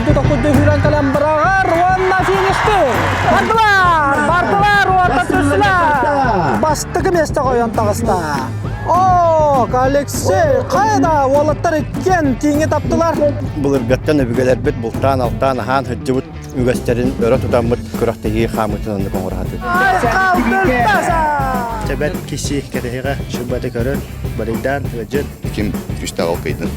Толкуйду-толкуйду сүүрэн кэлэн быраҕар уонна фиништыыр. Бардылар! Бардылар уонна түстүлэр! Бастакы миэстэ хойон таҕыста. О, Алексей, хайда уолаттар иккиэн тииҥи таптылар. Былыргаттан өбүгэлэрбит бултаан-алтаан аһаан сылдьыбыт үгэстэрин өрө тутаммыт күрэхтэһии хаамыытын оннук оҥоро Айхал Дүлтаса! Тэбэт киси кэтэһиҕэ шубаты көрөн, барыйдаан ыадьын. Ким күстээх ол кыйдын.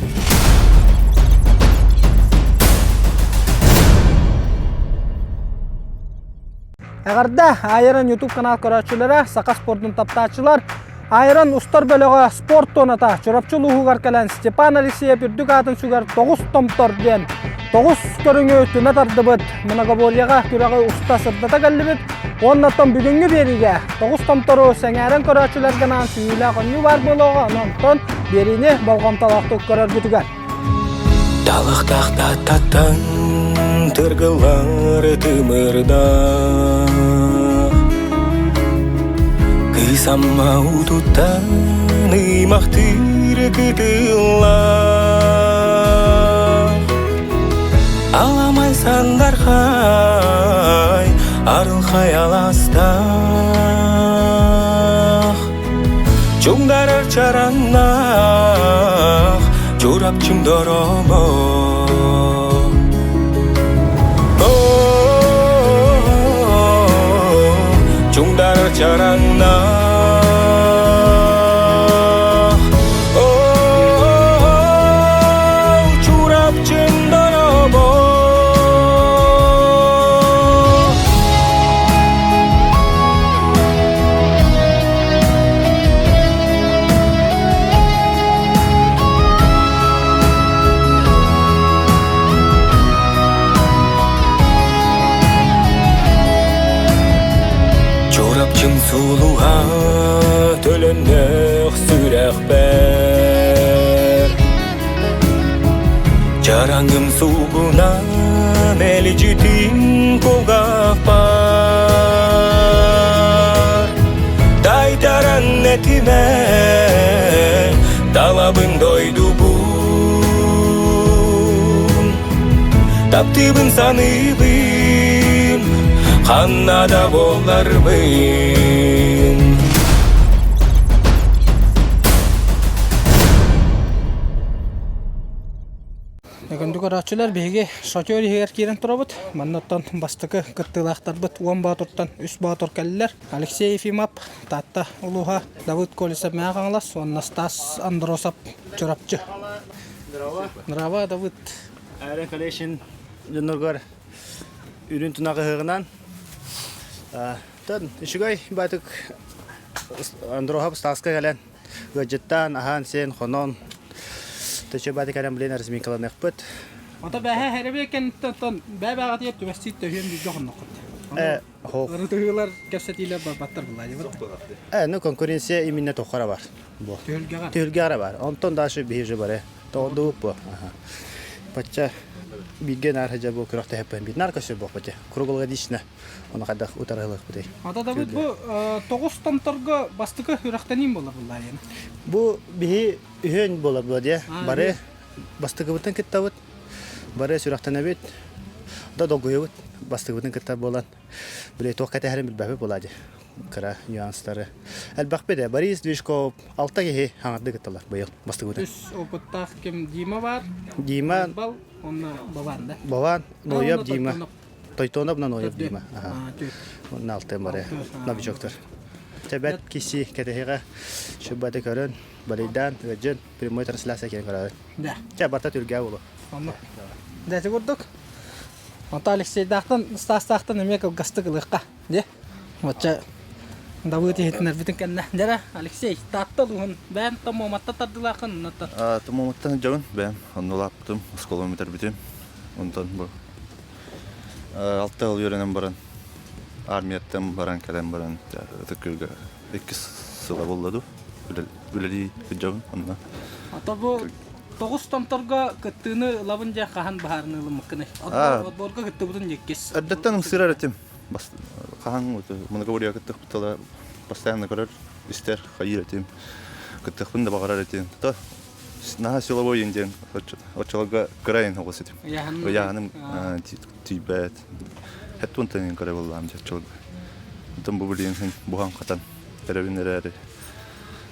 Эҕэрдэ Айрон YouTube канал көрөөччүлэрэ, саха спордун таптааччылар, Айрон устар бөлөҕө спорт туоната Чурапчы улууһугар кэлэн Степан Алексеев үрдүк аатын сүгэр тоҕус томтор диэн тоҕус көрүҥү түмэ тардыбыт многоборьеҕа күрэҕи уста сырдата кэллибит. Уонна оттон бүгүҥҥү биэриигэ тоҕус томтору сэҥээрэн көрөөччүлэргэ анаан сүүйүүлээх оонньуу баар буолуоҕа, онон онтон биэриини болҕомтолоохтук көрөргүтүгэр. Талахтаах таттан тыргылар тымырдаах Кыыс Амма утуттан ыймахтыыр кытыллаах Аламай сандархай арылхай аластаах Чуҥдарар чараҥнаах Чурапчым доробо Чуҥдарар чараҥнаах Чурапчым доробо Чурапчым сулуһа төлөннөх сүрэхпэр Чараҥым суугуна мэлдьитин кулгаахпар Тайтаран этимэ талабын дойдубун Таптыыбын саныыбын ханна да буолларбын Күндү көрөөччүлэр, биһиги шатер иһигэр киирэн турабыт. Манна оттон бастакы кыттыылаахтарбыт уон боотуртан үс боотур кэллилэр. Алексей Ефимов, Таатта улууһа, Давыд Колесов Мэҥэ Хаҥалас уонна Стас Андросов Чурапчы. Здорово, Давыд. Аэро Коллешн дьонноргор үрүн тунах ыһыгынан тон үчүгэй баатык Андрохов Стаска кэлэн ыалдьыттаан, аһаан-сиэн, хонон төчө бааты кэлэн билин разминкаланыахпыт. Ото бэһэ хэрэбиэ кэнниттэн бээ-бээҕэтигэр түбэстиит төһүөн бииргэ хонноххут. Э, хо. Ырытыһыылар, кэпсэтиилэр барбаттар былаайыбыт. Э, ну конкуренция именно тоххара бар. Бу. Түһүлгэҕэ. Түһүлгэҕэ бар. Онтон дальше биһиги бары. Тоҕордубут бу. Бачча бииргэ наар сылдьар бу күрэхтэһэппин биир наар көсөр буолбут круглогодично Ону хайдах утарыһылыахпытый? Атадабыт бу тоҕус томторго бастакы үрэхтэниим буолар буллаайын. Бу биһи үһүөн буолар буо диэ. Бары бастакыбытын кыттабыт. Бары сүрэхтэнэбит. Да долгуйабыт бастакыбытын кытта буолан. Били туох кэтэһэрин билбэппит буолаа дии. Кыра нюанстары. Элбэхпит ээ. Борис Движков алта киһи хаҥарды кытталар быйыл бастакыбытын. Үс опыттаах ким Дима бар. Дима. Бал, онно Бабан да. Бабан, Ноев Дима. Тойтонов Ноев Дима. Онно алтын бары новичоктар. Тэбэт киси кэтэһиҕэ шубаты көрөн, балейдаан, ыадьын, прямой трансляция киэн көрөбүт. Да. Чэ, барта түргээ болу. Онно. Дәти курдук. Онто Алексейдаахтан, Стастаахтан эмиэ кылгастык ылыахха. Дьэ. Очча Давыд иһитинэрбитин кэннэ. Дьэрэ, Алексей, Таатта улууһун бэйэм Томуоматтан тардылааххын, оннуттан. Томуоматтан дьабын, бэйэм оннулааппытым, оскуолабын бүтэрбитим. Онтон бу Алта сыл үөрэнэн баран, армияттан баран кэлэн баран Ытык Күөлгэ иккис сыла буолла дуу, үлэлии сылдьабын онно. Ото бу тоҕус томторго кыттыыны ылабын дьэ хаһан баһаарыны ылыммыккыный? Отборга кыттыбытын иккис. Эрдэттэн ымсыырар этим. Хаһан многоборье кыттыхпыт постоянно көрөр, истэр, хайыыр этим. Кыттыахпын да баҕарар этим. То Наһаа силовой диэн оччолорго кыра оҕус этим. Ыйааһыным тиийбэт. Хэт уонтан кыра буоллаам дьэ оччолорго. Онтон бу билигин буһан хатан эрэбин эрээри.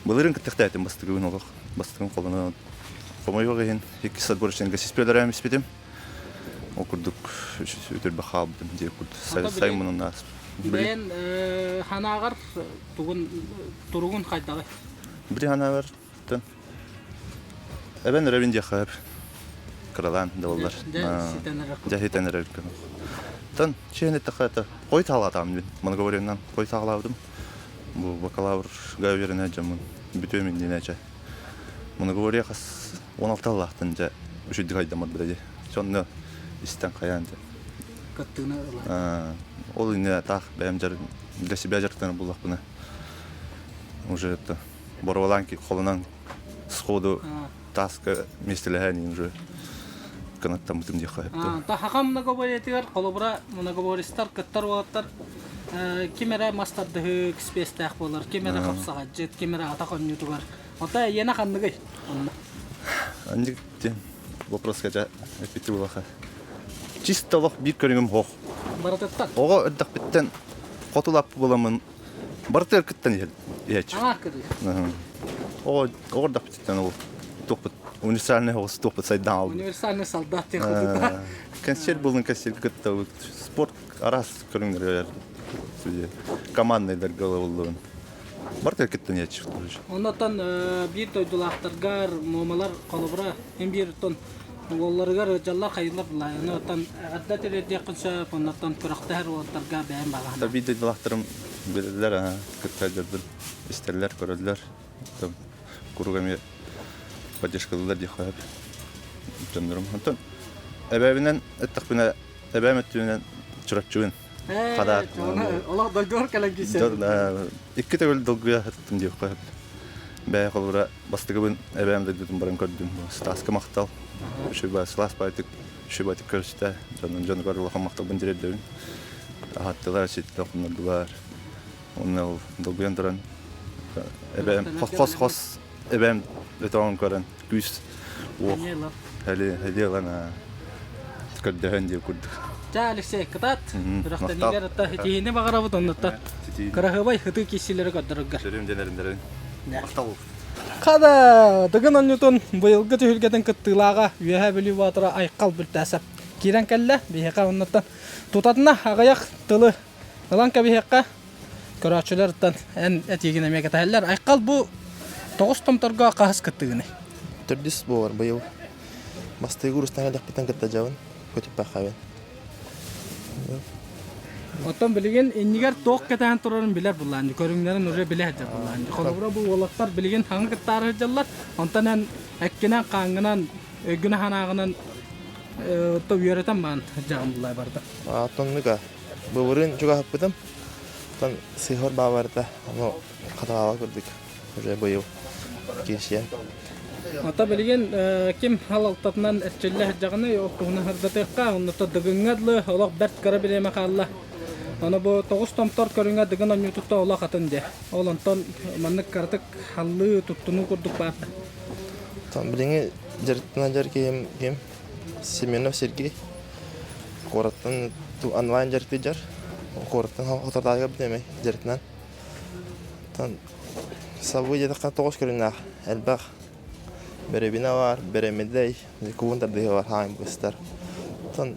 Былырыын кыттыхтаатым бастыгыбын олох. Бастыгым холонон хомойуох иһин иккис отборочнайга сиспиэлэрээм испитим. Ол курдук үтүрбэ хаалбытым диye курдук саймынын ааспыт. Бэйэн ханааҕар тугун туругун хайдаҕый? Били ханааҕар Эбэн эрэбин диэххэ сөп. Кыралаан да буоллар. Дьэ ситэн эрэр Тан чиэн эттэххэ это хой таалаатаам мин многовореннан хой таалаабытым. Бу бакалаврга үөрэнэ дьоммун бүтүөм иннинэ чэ. Многовория хас 16 аллаахтан дьэ үчүгдүк айдаммат бile дии. Сонно истэн хайаан дьэ. Кыттыыны ыла. Ол иннинэ таах бэйэм для себя дьарыктанар буллахпына уже это боруобалаан холунан сходу тааска миэстэлэһэн уже кынаттаммытым диэххэ сөп. Таһаха многоборьетыгар холобура многобористар кыттар уолаттар ким эрэ мас тардыһыы спецтээх буолар, ким эрэ хапсаҕайдьыт, ким эрэ атах онньуутугар. Ота эйиэнэ ханныгый? Онно. Анник диэн вопроска дьэ эппити булаха. Чисто олох биир көрүҥүм хоох. Барытыттан. Оҕо эрдэхпиттэн хотулап буламмын Барытыгар кыттан иһэр иһээччи. Аҥаар кырыы. Оҕо оҕордохпутуттан ол туохпут универсальный оҕус туохпут сайдан албыт. Универсальный солдат диэн курдук. Консерв булун консерв кыттабыт. Спорт араас көрүҥнэригэр командныйдарга ылыллыбын. Барытыгар кыттан иһээччи. Оннотон биир дойдулаахтаргар муомалар холобура эн биир оттон уолларыгар ыалдьаллар хайылар былаайаны оттон эҕэрдэ тириэрдиэххин сөп оннуттан күрэхтэһэр уолаттарга бэйэм баҕаһына Биир дойдулаахтарым билэллэр кытта дьорбун истэллэр көрөллөр куруук эмиэ поддержкалыыллар диэххэ сөп дьоннорум онтон эбээбинэн эттэхпинэ эбээм өттүнэн Чурапчыбын хадаат олох дойдугар кэлэн киирсэн икки төгүл долгуйа сыттым диэххэ сөп бэйэ холобура Бастакыбын эбээм дойдутун баран көрдүм. Стаска махтал. Үчүгэй сылаас баайтык үчүгэй көрүстэ. Дьонун дьонугар улахан махталбын тириэрдэбин. Аһаттылар, ситтэ хоннордулар. Онно ол долгуйан туран эбээм хос-хос эбээм өтөҕүн көрөн күүс уох хели хели ылан көрдөһөн диир курдук. Ча Алексей, кытаат. Үрэхтэниигэр тиһини баҕарабыт оннуттан. Кыраһыабай хытыы киссилэри көрдөрөргөр. Сөрүм дэнэрин Махтал. Хада, Дыгын онньутун быйылгы түһүлгэтин кыттыылааҕа Үөһээ Бүлүү боотура Айхал Бүлтээсэп киирэн кэллэ. Биһиэхэ оннуттан тутатына аҕыйах тылы ылан кэбиһиэххэ. Көрөөччүлэртэн эн этиигин эмиэ кэтэһэллэр. Айхал бу тоҕус томторго хаһыс кыттыгыный? Төрдүс буолар быйыл. Бастакы курстан элэхпитин кытта дьабын, көтүппэххабын. Оттон билигин иннигэр туох кэтэһэн турарын билэр буллаан, көрүҥнэрин уже билэ сылдьар буллаан. Холобура бу уолаттар билигин хаҥа кыттаары сылдьаллар, онтон эн эккинэн, хааҥҥынан, өйгүнэн-санааҕынан то үөрэтэн баан сылдьаҕын буллай барда. Оттоннуга былырыын чугаһаппытым. Оттон сыһор баабарда, ону хатаҕала курдук уже быйыл киирсиэн. Ата билигин ким халалтатынан эрчиллэ сылдьаҕыный, ол туһунан сырдатыахха, оннута Дыгыҥҥа дылы олох бэрт кыра бириэмэ хаалла. Аны бу тоҕус томтор көрүҥэ Дыгын онньуутуттан олох атын дии. Ол онтон маннык кыратык халлыы туттунуу курдук баар да. Билиҥҥи дьарыктанар дьар киһим ким? Семенов Сергей. Куораттан онлайн дьарыктыы дьар. Куораттан хотортааҕы бүтэмэй дьарыктанан. Сабыы диэтэххэ тоҕус көрүҥнээх элбэх бэрэбинэ баар, бэрэмэдэй, кубун тардыһыы баар хаайын быстар. Оттон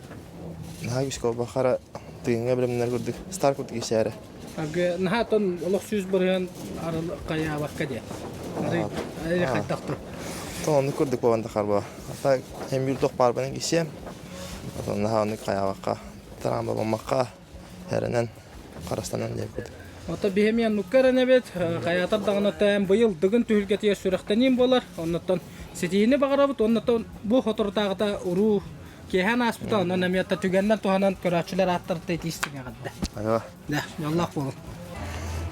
наһаа күүскэ буолбакка эрэ тыыҥҥа бэлэмнэнэр курдук, стар курдук кисээрэ. Наһаа оттон олох 100% хайаабакка диэ. Арый хайдах тур. Оттон оннук курдук буолан тахар буо. Ата hem bir туох баарбынан кисиэм. Оттон наһаа оннук хайаабакка, тараан буолбакка эрэнэн харастанан диэн курдук. Ото биһи оннукка эрэнэбит, хайаатар даҕаны тээн быйыл Дыгын түһүлгэтигэр сүрэхтэниим буолар. Оннуттан ситиһиини баҕарабыт, оннуттан бу соторутааҕыта уруу киэһээн ааспыта, онон эмиэ түгэннэн туһанан көрөөччүлэр ааттарыттан итиистиҥ эҕэрдэ. Айва. Да, дьоллоох буолун.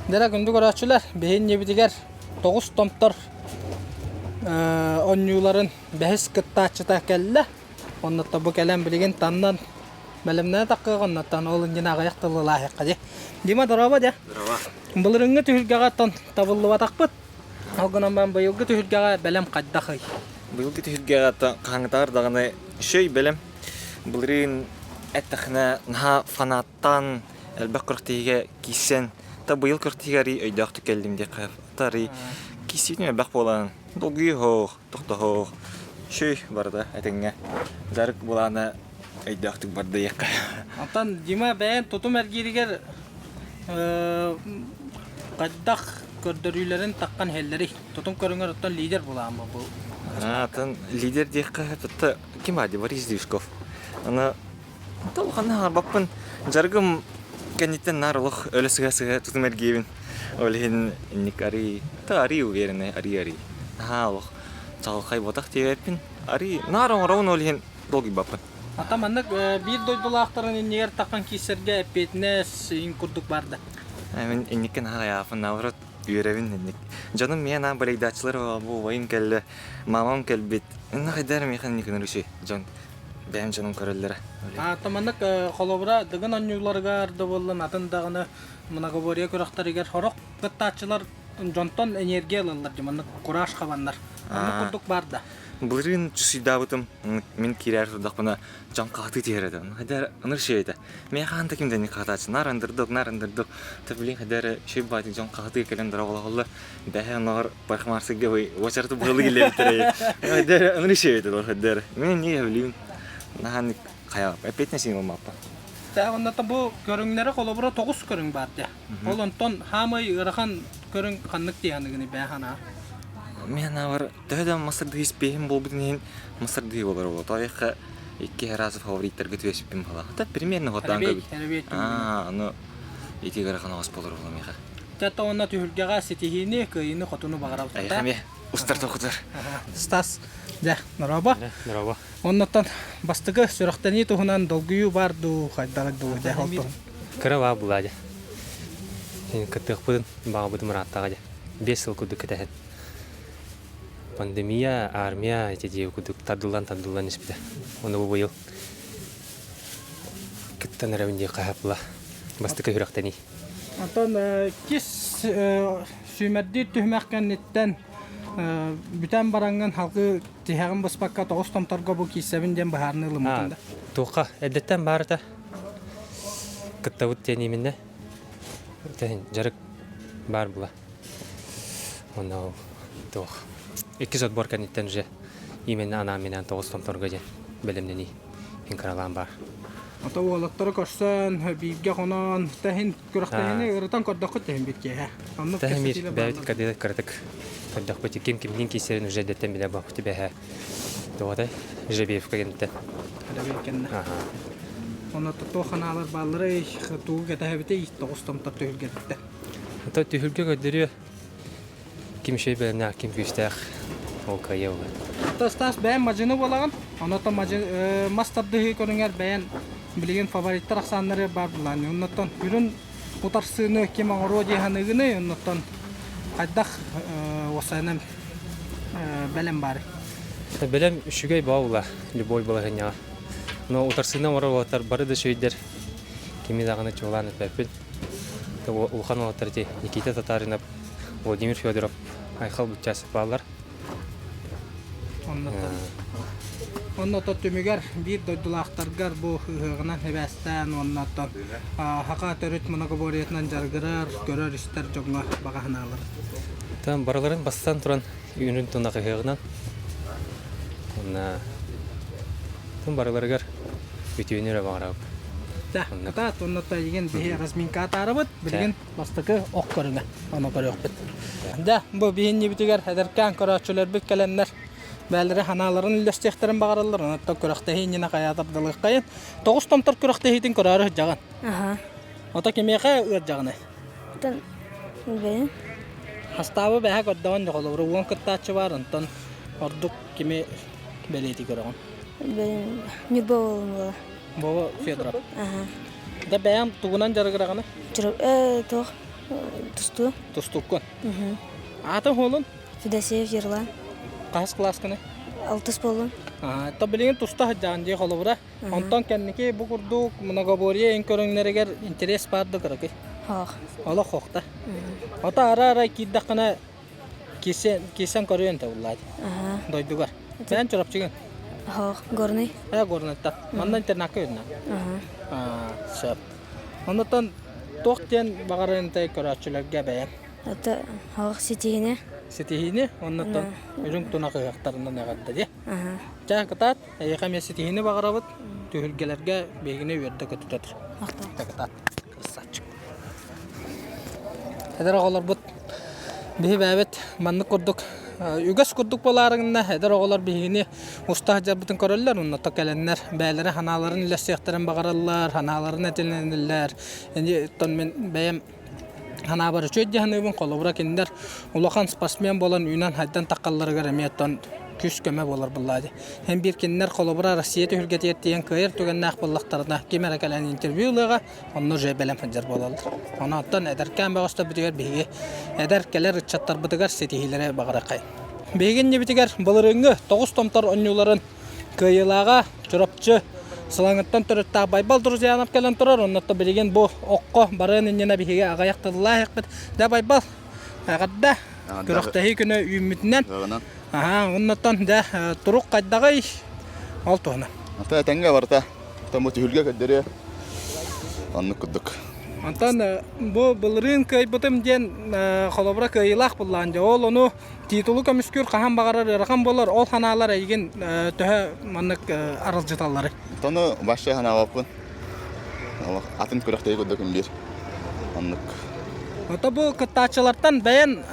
Дэрэ күндү көрөөччүлэр, биһи иннибитигэр тоҕус томтор онньууларын бэһис кыттааччыта кэллэ. Оннуттан бу кэлэн билигин таннан бэлэмнэнэ таххыах оннуттан ол иннинэ аҕыйах тыллаахыахха дии. Дима, дорообо дьэ. Здорово. Былырыҥҥы түһүлгэҕэ оттон табыллыбатахпыт. Ол гынан баран быйылгы түһүлгэҕэ бэлэм хайдахый? Быйылгы түһүлгэҕэ хаһааҥҥытааҕар даҕаны үчүгэй бэлэм. Былырыын эттэххинэ наһаа фанаттаан элбэх күрэхтэһиигэ киирсэн, та быйыл күрэхтэһиигэ арыый өйдөөхтүк кэллим диэххэ та арыый киирсиитим элбэх буолан долгуйуох, тохтоһуох, үчүгэй барыта этэҥҥэ. Дьарык былаана өйдөөхтүк барда диэххэ. Онтон Дима бэйэн тутум эргииригэр хайдах көрдөрүүлэрин таххан иһэллэрий? Тутум көрүҥэр оттон лидер булаама бу? Атын лидер диэххэ тутта ким ади Борис Движков. Аны улаханна хаҥарбаппын. Дьарыгым кэнниттэн наар олох өлө сыһа-сыһа тутум эргиэбин. Ол иһин инник арый, та арый уверенный, арый арый. Наһаа олох чаҕылхай буотах диэбэппин. Арый наар оҥоробун ол иһин долгуйбаппын. Ата маннык биир дойдулаахтарын иннигэр таххан киирсэргэ эппиэтинэс иҥ курдук бар да? Мин инникки наһаа айаапын, наоборот үөрэбин инник. Дьонум миэ наан балейдааччылар бу убайым кэллэ, мамам кэлбит. Инна хайдар миэхэ инник ынырышы дьон бэйэм дьонум көрөллөрө. Ата маннык холобура Дыгын оонньууларыгар да буоллун атын даҕаны многоборье күрэхтэригэр сорох кыттааччылар дьонтон энергия ылаллар дии маннык кураж хабаннар. Оннук курдук бар да? Былырыын чусуйдаабытым мин киирээр турдахпына дьон хаһытыы түһэр этэ. Хайдара ыныр шей этэ. Миэхэ хаһан да ким да хаһытааччы наар ындырдык, наар ындырдык. Та блин хайдара шей баатык дьон хаһытыы кэлэн дороголоһоллор. Бэһэ онноор парикмахерскайга бый уочараты быһылы киллэрбиттэрэ. Хайдара ыныр шей этэ хайдара. Мин не билим. Наһаа хайа эппиэтинэс ылмаппа. Та онно бу көрүҥнэрэ холобура тоҕус көрүҥ баар дии. Ол онтон хаамай ыарахан көрүҥ ханнык дии аныгыны бээ ханаа? Мен авар Төһө да мастардыы испиэһим буолбутун иһин мастардыы буолар буолуо. Тоойоххо икки раза фавориттарга түбэспиппин буолла. Та примерно хотаан Эребиэт, эребиэт Аа, ону ити ыарахан оҕус буолар буолла миэхэ. Чэ, уонна түһүлгэҕэ ситиһиини, кыайыыны-хотуну баҕарабыт. Эйиэхэ эмиэ устар тохутар. Стас, дьэ, нороба. Нороба. Оннуттан бастакы сүрэхтэнии туһунан долгуйуу баар дуу, хайдаҕый дуу, дьэ, ол туһун. Кыра баа булаа дьэ. Кыттыахпытын баҕабытым ырааттаҕа дьэ. 5 сыл курдук кэтэһэн. Пандемия, армия ити дии курдук тардыллан-тардыллан испитэ. Ону бу быйыл кыттан эрэбин дии хаһыапла бастакы сүрэхтэнии. Онтон кис сүүмэрдиир түһүмэх кэнниттэн бүтэн бараҥҥын халгы тиһэҕин быспакка тоҕус томторго бу киирсэбин диэн быһаарыныы ылыммытын да? Туохха эрдэттэн баар этэ. Кыттабыт диэн иминнэ. Дьарык баар була. Уонна туох иккис отбор кэнниттэн уже именно анаан-минээн тоҕус томторго диэн бэлэмнэнии иһин кыралаан баар. Ото уолаттары көрсөн, бииргэ хонон, тэһин күрэхтэһиини ырытан көрдөххүт тэһин бит киэһэ. Оннук Тэһин биир кэпсэтиилэр бэйэбит бааллар. кырдыы кыратык көрдөхпүт ким кимниин киирсэрин уже эрдэттэн билэ буолбут бэһэ туоҕатай Жебеевка кэнниттэн. Жебеев кэннэ. Аха. Онно туох ханаалар баалларый, тугу кэтэһэбитий, тоҕус томтор түһүлгэбиттэн. Оттон түһүлгэ көрдөрүө ким үчүгэй бэлэмнээх, ким күүстээх ол кыайыа буолуо. Оттон Стас бэйэм мадьыны буолаҕын. Онон мадьы мас тардыһыы көрүҥэр бэйэн билигин фавориттар ахсааннары баар булаан. Оннуттан үрүн утарсыыны ким оҥоруо дии саныыгыный, оннуттан хайдах уопсайынан бэлэм баарый? Бэлэм үчүгэй баа любой балаһыанньаҕа. Но утарсыыны оҥорор уолаттар бары да үчүгэйдэр. Кими даҕаны чуолаан эппэппин. Улахан уолаттар ити Никита Татаринов, Владимир Федоров, Айхал Бутчасов бааллар. Онно түмүгэр биир дойдулаахтаргар бу ыһыаҕынан эбээстээн уонна оттон саха төрүт многоборьетынан дьарыгырар, көрөр-истэр дьоҥҥо баҕа санаалар. Там барыларын бастан туран үүнүн тунах ыһыаҕынан уонна барыларыгар үтүөнү эрэ баҕарабыт. Кытаат уонна тайгын биһи разминка атаарабыт. Билигин бастакы ох көрүҥэ. Ону көрүөхпүт. Дьэ, бу биһиннибитигэр эдэркээн көрөөччүлэрбит кэлэннэр бээлэри ханааларын үллэстиэхтэрин баҕараллар. Онон күрэхтэһии иннинэ хайаатар далыаххайын. Тоҕус томтор күрэхтэһиитин көрөөрү сылдьаҕын. Аха. Ото кимиэхэ ыалдьаҕыный? Оттон бэйэм. Хастаабы бэһэ көрдөҕүн да холобура уон кыттааччы баар, онтон ордук кими бэлиэтии көрөҕүн? Бэйэм Ньурба уолун буола. Вова Федоров. Аха. Да бэйэм тугунан дьарыгыраҕыный? Туох тустуу. Тустуккун. Аатын уолун? Федосеев Ерлан. Хаһыс кылааскыный? Алтыс буоллум. То билигин туста сылдьаҕын дии холобура. Онтон кэнники бу курдук многоборье эн көрүҥнэригэр интерес баар да кыракый? Хоох. Олох хоохта. Ото ара-ара киирдэххинэ киирсэн, киирсэн көрүөн табыллаат. Дойдугар. Бэйэн Чурапчыгын? Хоох, Горный. Э, Горнайтан. Манна интернакка үүннэ? Аха. Сөп. Оннуттан туох диэн баҕарыантай көрөөччүлэргэ бэйэн? Это хоох ситиһини. Ситиһиини, оннуттан үрүҥ тунах ыһыахтарынан эҕэрдэ диэ. Чэ, кытаат, эйиэхэ эмиэ ситиһиини баҕарабыт. Түһүлгэлэргэ биһигини үөрдэ көтүтэ тур. Кытаат. Красавчик. Эдэр оҕолорбут биһи бэйэбит маннык курдук үгэс курдук буолаарыгына эдэр оҕолор биһигини уста сылдьарбытын көрөллөр уонна то кэлэннэр бэйэлэрэ санааларын үллэстиэхтэрин баҕараллар, санааларын этинэллэр. Оттон мин бэйэм Санаабар үчүгэй дии саныыбын. Холобура, кинилэр улахан спортсмен буолан үүнэн-хайдан таххалларыгар эмиэ оттон күүс-көмө буолар буоллаа дии. Эн биир кинилэр холобура Россия түһүлгэтигэр тиийэн кыайар түгэннээх буоллахтарына, ким эрэ кэлэн интервью ылыаҕа, онно уже бэлэм сылдьар буолаллар. Онон оттон эдэркээн бөҕөстөрбүтүгэр биһиги эдэр кэлэр ыччаттарбытыгар ситиһиилэри баҕарыаххайын. Биһиги иннибитигэр былырыыҥҥы тоҕус томтор оонньууларын Кыайыылааҕа Чурапчы Сылаҥыттан төрүттээх Байбал Друзьянов кэлэн турар. Оннуттан билигин бу окко барыан иннинэ биһиги аҕыйах тыллаах иһэхпит. Дьэ Байбал, эҕэрдэ. Күрэхтэһии күнэ үүммүтүнэн. Аһаа, оннуттан дьэ турук хайдаҕый? Ол туһунан. Ата этэҥҥэ барыта. Оттон бу түһүлгэ көрдөрүө. Оннук курдук. Онтон бу былырыын кыайбытым диэн холобура кыайыылаах буллаан дьэ ол ону Титулу көмүскүүр хаһан баҕарар ыарахан буолар, ол ханаалар эйигин төһө маннык аралдьыталларый? Тону вообще ханаабаппын. Атын күрэхтэһии курдук биир. Оннук. Ото бу кыттааччылартан бэйэн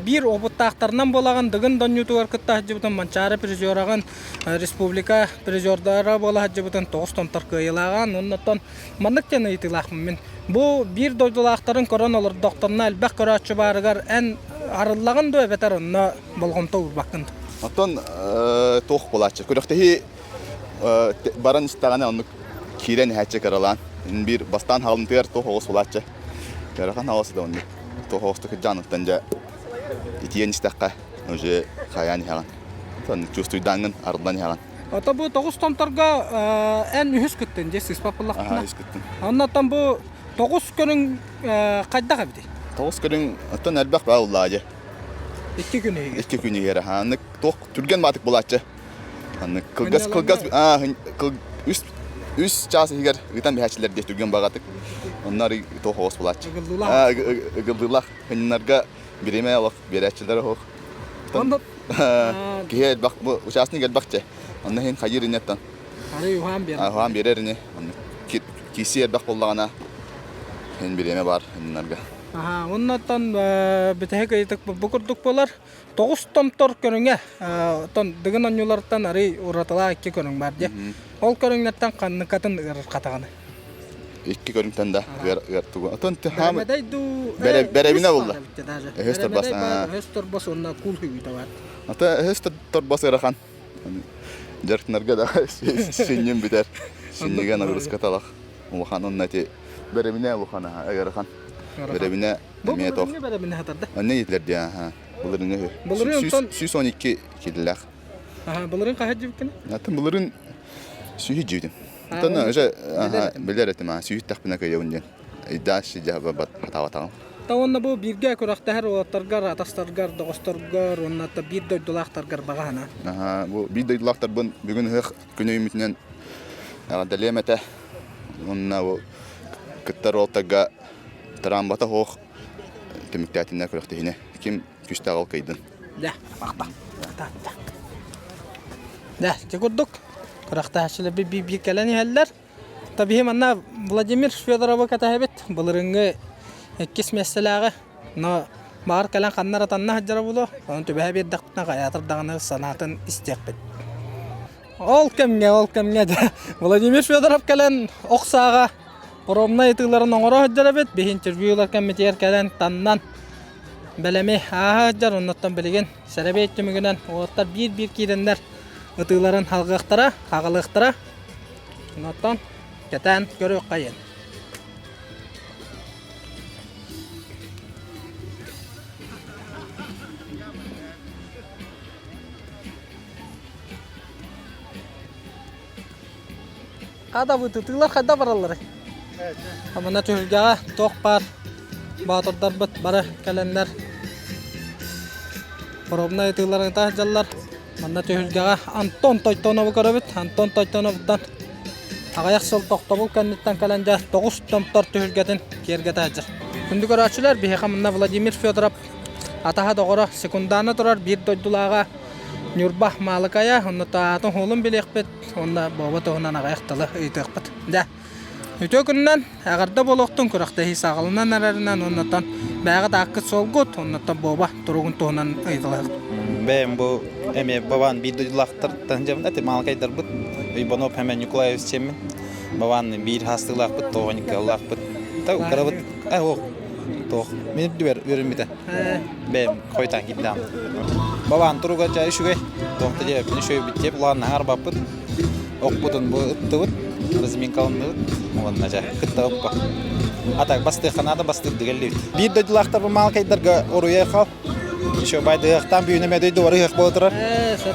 биир опыттаахтарынан буолаҕын, Дыгын донньуутугар кытта сылдьыбытын, Манчаары призераҕын, республика призердара буола сылдьыбытын тоҕус томтор кыайыылааҕын, оннуттан маннык диэн ыйытыылаахпын мин. Бу биир дойдулаахтарын көрөн олордохторуна элбэх көрөөччү баарыгар эн арыллаҕын дуо эбэтэр онно болҕомто уурбаккын дуо? Оттон туох буолааччы? Күрэхтэһии баран истэҕинэ оннук киирэн иһээччи кыралаан. Биир бастаан хаалымтыгар туох оҕус буолааччы. Ыарахан оҕус да оннук. Туох оҕустук кырдьаан дьэ итийэн истэххэ уже хайаан иһэҕин. Оннук чувствуйдааҥҥын арыллан иһэҕин. Ото бу тоҕус томторго эн үһүс кыттын дьэ сыыспат буоллахпына. Үһүс кыттын. Оннотон бу тоҕус көрүҥ хайдах эбитий? Тоҕус көрүҥ оттон элбэх баа уллаа дьэ. Икки күн иһигэр. Икки күн иһигэр аһааннык туох түргэн баатык булааччы. Аннык кылгас кылгас аа үс үс чаас иһигэр ыытан биһээччилэр диэ түргэн баҕатык. Онно арый туох оҕус булааччы. Ыгыллыылаах. Ыгыллыылаах. Хыннарга бириэмэ олох биэрээччилэр оһох. Онно Киһи элбэх, бу участник элбэх дьэ. Онно иһин хайыыр иннеттан. Арый уһаан биэрэр. Уһаан биэрэр ини. Киси элбэх буоллаҕына иһин бириэмэ бар иннарга. Аха, оннотон бүтэһик ыйытык бу курдук буолар. Тоҕус томтор көрүҥэ, оттон дыгын оонньууларыттан арый уратылаах икки көрүҥ бар дии. Ол көрүҥнэртэн ханныкатын ыарырҕатаҕыный? Икки көрүҥтэн да ыар ыар тугу. Отон Бэрэмэдэй дуу бэрэбинэ булла. Өһөс торбос. Өһөс торбос уонна куул хүгүүтэ бар. Ата өһөс торбос ыарахан. Дьарыктанарга да сүнньүм бүтэр. Сүнньүгэ нагрузка талах. Улахан онно ити бэрэбинэ улахан ыарахан. Бэрэбинэ эмиэ тох. Бэрэбинэ хатарда. Онно итлер диэ аха. Былырыҥҥы Былырыын 112 килилээх. Аха, былырыын хаһа дьибиккин? Атын былырыын сүүһү дьибитим. Оттон уже билэр этим аа сүүһүттэхпинэ кыайабын диэн. Дальше дьаһабат хатаабатаҕым. Та уонна бу бииргэ күрэхтэһэр уолаттаргар, атастаргар, доҕосторгор уонна биир дойдулаахтаргар баҕа санаа. Аха, бу биир дойдулаахтарбын бүгүн ыһыах күнү үүммүтүнэн эҕэрдэлиэм этэ. Уонна бу кыттар уолаттарга трамбата суох түмүктээтиннэр күрэхтэһиини. Ким күүстээх ол кыайдын. Дэ, бахта. Дэ, ити курдук күрэхтэһээччилэр биир-биир кэлэн иһэллэр. Табиһи манна Владимир Федоровы кэтэһэбит. Былырыҥҥы иккис миэстэлээҕи. Но баҕар кэлэн ханна эрэ танна сылдьара буолуо. Онон түбэһэ биэрдэхпитинэ хайаатар даҕаны санаатын истиэхпит. Ол кэмҥэ, ол кэмҥэ дьэ Владимир Федоров кэлэн ох сааҕа паромнай ытыыларын оҥоро сылдьар эбит. Биһи интервью ылар кэммитигэр кэлэн таннан бэлэми ааһа сылдьар. Оннуттан билигин сэрэбиэй түмүгүнэн уолаттар биир-биир киирэннэр ытыыларын халҕыахтара, хаҕалыахтара. Онтон кэтээн көрүөххэйин. Хада бытытыылар хайда баралларый? Амана түһүлгэҕэ туох баар боотурдарбыт бары кэлэннэр паромнай ытыыларын ыта сылдьаллар. Манна түһүлгэҕэ Антон Тойтонову көрөбүт. Антон Тойтоновтан аҕыйах сыл тохтобул кэнниттэн кэлэн дьэ тоҕус томтор түһүлгэтин киэргэтэ сылдьар. Күндү көрөөччүлэр, биһиэхэ манна Владимир Федоров атаһа доҕоро секундана турар биир дойдулааҕа Ньурба Маалыкайа, онно аатын уолун билиэхпит, уонна Боба туһунан аҕыйах тылы ыйытыахпыт. Дьэ, үтүө күнүнэн эҕэрдэ буолуохтун күрэхтэһии саҕаланан эрэринэн уоннаттан бэйэҕит ааккыт суолгут, оннуттан Боба туругун туһунан ыйыталаһыахпыт. Бэйэм бу эмиэ Бабан биир дойдулаахтартан дьабын эти маалыкайдарбыт Уйбанов Хэмэн Николаевич чеммин Бабан биир хаастыылаахпыт, тоҕоньуккалаахпыт. Та укарабыт э ох тоох мин үрдүбэр үөрэммитэ. Бэйэм хойтаан киирдэҕим. Бабаан туруга дьэ үчүгэй. Туох да диэбэппин үчүгэй диэп улааннаһа арбаппыт. Охпутун бу ыттыбыт, разминкаланныбыт. Уонна дьэ кыттабыппа. А так бастыахха наада бастыырдык эллибит. Биир дойдулаахтарбын маалкайдарга уруйай хал. Еще байдыахтаан бүүнэ мэ дойду барыһыах буола турар.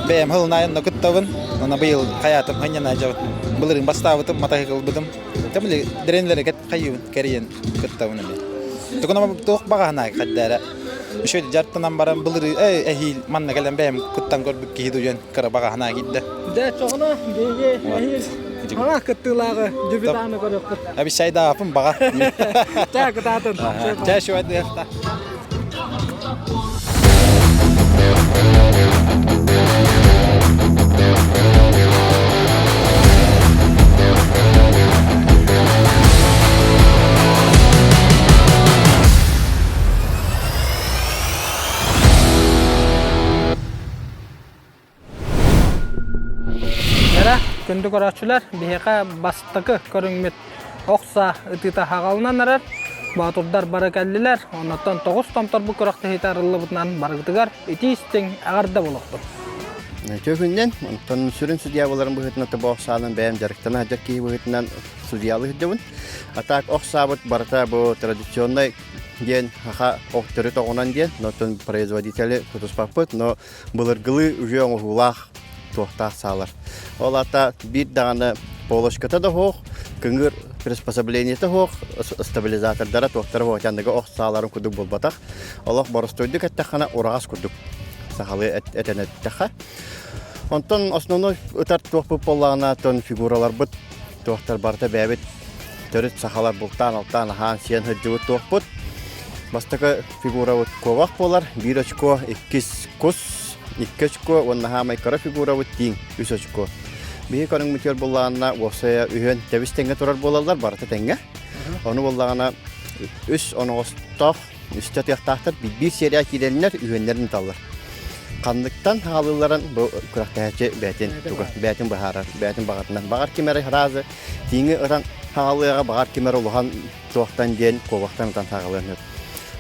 Бэйэм хылынайын кыттабын. Онно быйыл хайаатым ханньана дьабыт. Былырыын бастаабытым, матаһыкылбытым. Тэмили дэрэнлэри хайыбын кэрийэн кыттабын эмиэ. Тугунама туох баҕаһына хаддара. Еще дьартынан баран былыры эһиил манна кэлэн бэйэм кыттан көрбүт киһи дуйан кыра баҕаһына киирдэ. Дэ чоҕуна биһиги эһиил аҥа кыттыылааҕы дебютаны көрүөхпүт. Обещайдаапын баҕа. Чаа кытаатын. Чаа шуадыахта. Эрэ, күндү көрөөччүлэр, биһиэхэ бастакы көрүҥмүт ох саа ытыыта хаҕалынан эрэр. Боотурдар бары кэллилэр. Оннуттан тоҕус томторбут күрэхтэһиитэ арыллыбытынан барыгытыгар итии-истиҥ эҕэрдэ буолуохтун. Төкүннэн, онтон сүрүн судья буоларын быһыытынан тобо ох саанан бэйэм дьарыктана сылдьар киһи быһыытынан судьялыы сылдьабын. А так ох саабыт барыта бу традиционнай диэн саха ох төрүт оҕунан диэн, оттон производители тутуспаппыт, но былыргылыы үһүө оҥоһуулаах туохтаах саалар. Ол аата биир даҕаны полочката да суох, кыҥыр приспособлениета суох, стабилизатордара туохтара суох, аныгы ох сааларын курдук буолбатах. Олох боростуойдук эттэххинэ ураҕас курдук сахалыы этэн эттэххэ. Онтон основной ытар туохпут буоллаҕына, тон фигураларбыт туохтар барыта бэйэбит төрүт сахалар бултаан-алтаан аһаан сиэн сылдьыбыт туохпут. Бастакы фигурабыт куобах буолар, биир очко, иккис кус, икки очко уонна хаамай кыра фигурабыт тииҥ, үс очко. Биһи көрүҥмүтүгэр буллаҕына уопсайа үһүөн тэбис тэҥҥэ турар буолаллар, барыта тэҥҥэ. Ону буоллаҕына үс оноҕостоох үстэ тыахтаахтар биир сиэрээ киирэннэр үһүөннэрин ыталлар. Ханныктан хаалыыларын бу күрэхтэһээччи бэйэтин туга бэйэтин быһаарар, бэйэтин баҕатынан. Баҕар ким эрэ разы тииҥи ытан хаалыаҕа, баҕар ким эрэ улахан туохтан диэн куобахтан ытан хаалыан сөп.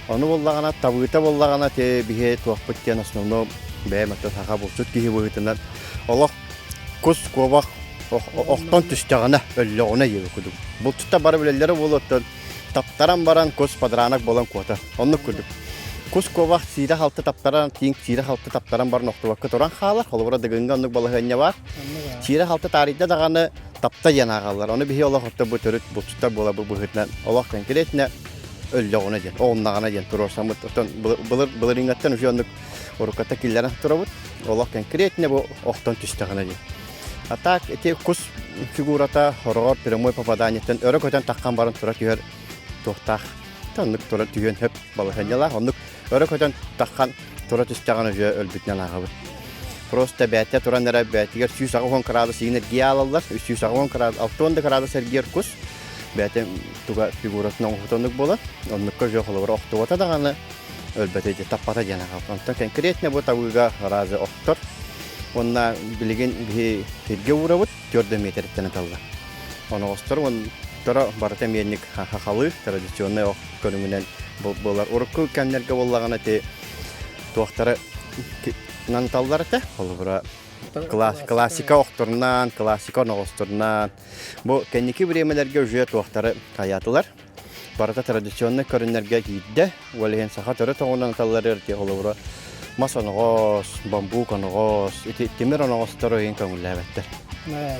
Ону буоллаҕына, табыыта буоллаҕына, те биһи туохпут диэн основном бэйэм өттө саха булчут киһи быһыытынан олох кус куобах охтон түстэҕинэ, өллөҕүнэ диэби курдук. Булчуттар бары билэллэрэ буолуоттан таптаран баран кус подранок буолан куотар. Оннук курдук. Кус куобах сиирэ-халты таптаран, тииҥ сиирэ-халты таптаран баран охтубакка туран хаалар. Холобура Дыгыҥҥа оннук балаһыанньа баар. Сиирэ-халты таарыйда даҕаны тапта диэн ааҕаллар. Ону биһи олох отто бу төрүт булчуттар буола бу быһыытынан олох конкретно өллөҕүнэ диэн, оҕуннаҕына диэн туруорсаммыт. Оттон былыр былырыыҥҥаттан уже оннук урукката киллэрэн турабыт. Олох конкретно бу охтон түстэҕинэ диэн. А так ити кус фигурата хороҕор прямой попаданиеттан өрө көтөн таххан баран тура түһэр туохтаах. Оннук тура түһүөн хөп балаһыанньалаах. Оннук өрө көтөн таххан тура түстэҕинэ уже өлбүтүнэн ааҕабыт. Просто бээтэ туран эрэ бээтигэр 180 градус иин эргийэ аалаллар. 380 градус, 60 градус эргийэр кус. Бээтэ туга фигуратын оҥоһута оннук буолар. Оннукка уже холобура охтубата даҕаны өлбөтө дии, таппата диэн аҕалбыт. Онтон конкретно бу табыыга разы охтор. Уонна билигин биһи сиргэ уурабыт, төрдө миэтэриттэн ыталлар. Оноҕостор уонторо барыта миэнник хахалыы, традиционнай ох көрүҥүнэн буолар. Урукку кэмнэргэ буоллаҕына ити туохтары нанталлар этэ. Холобура классика охторунан, классика оноҕосторунан. Бу кэнники бириэмэлэргэ уже туохтары хайаатылар. Барыта традиционнай көрүннэргэ киирдэ. Ол иһин саха төрүт оҕунан ыталлар ити холобура мас оноҕос, бамбук оноҕос, ити тимир оноҕостору иһин көҥүллээбэттэр.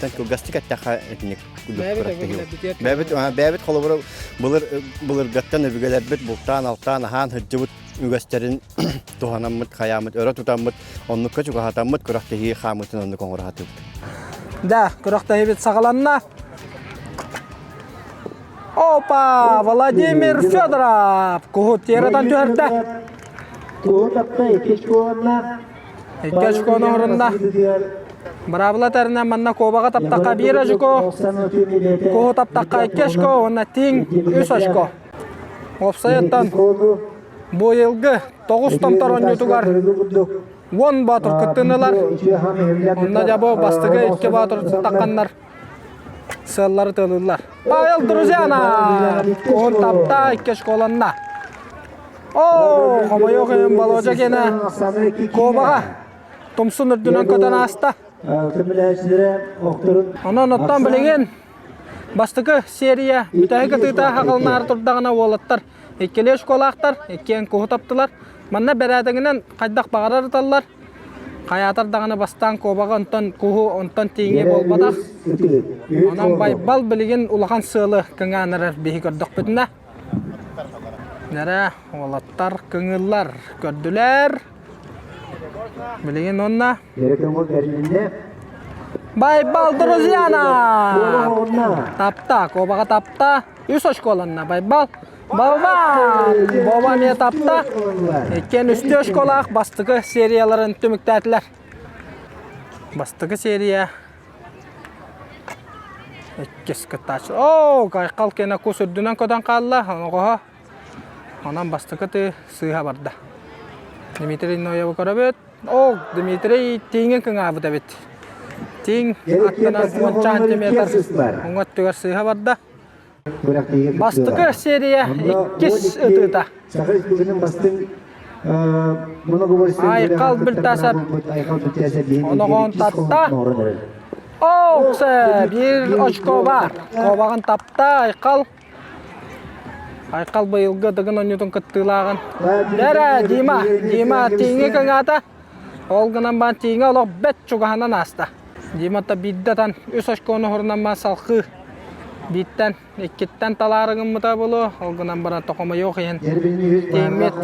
Тэн кылгастык эттэххэ итинник Бэбит бэбит холобура былыр былыргаттан өбүгэлэрбит бултаан алтаан аһаан сылдьыбыт үгэстэрин туһанаммыт хайааммыт өрө тутаммыт оннукка чугаһатаммыт күрэхтэһии хаамыытын оннук оҥоро сатыыбыт. Да, күрэхтэһиибит саҕаланна. Опа! Владимир Федоров куһу тиэрэтэн түһэрдэ. Икки очкону орунна. Быраабыла тэринэн манна куобаҕа таптахха биир очко, куһу таптахха икки очко уонна тиҥ үс очко. Уопсайыттан бу ыйылгы тоҕус томтор оонньуутугар уон боотур кыттыынылар. Онно дьэ бу бастакы икки боотур тахханнар сыаллары тыалыыллар. Павел Друзьяна куһун тапта икки школанна. Оо, хомойуох иһин Болуодьа киэнэ Куобаҕа тумсун үрдүнэн көтөн ааста. Онон оттон билигин бастакы серия бүтэһик ытыыта хаҕылынаары турдаҕына уолаттар иккилии школаахтар иккиэн куһу таптылар. Манна бэрээдэгинэн хайдах баҕарар ыталлар. Хайаатар даҕаны бастаан куобаҕы онтон куһу онтон тииҥи буолбатах. Онон Байбал билигин улахан сыалы кыҥаан эрэр биһи көрдөхпүтүнэ. Нэрэ уолаттар кыҥыыллар көрдүлэр. Билигин онно Байбал друзьяна! Тапта, куобаҕа тапта. Үс очколанна Байбал. Балбан! Боба эмиэ тапта. Иккиэн үстүү очколаах бастакы серияларын түмүктээтилэр. Бастакы серия иккис кыттааччы. Оо, Айхал киэнэ кус үрдүнэн көтөн хаалла. Оноҕоһо. Онон бастакы тыы сыыһа барда. Дмитрий Ноевы көрөбүт. Оо, Дмитрий тииҥин кыҥаабыт эбит. Тииҥ аттынан уонча сантиметр уҥа өттүгэр сыыһа барда. Бастакы серия иккис ытыыта. Айхал Бүлтасов оноҕоон тапта. Ооксе биир очко бар. Куобаҕын тапта Айхал. Айхал быйылгы Дыгын оонньуутун кыттыылааҕын. Дэрэ Дима, Дима тииҥи кыҥаата. Ол гынан баран тииҥэ олох бэт чугаһынан ааста. Димата биирдэ тан үс очкону уһурунан салхыы бииртэн, иккиттэн талаары гыммыта буолуо. Ол гынан баран тохомойуох иһин тииҥмит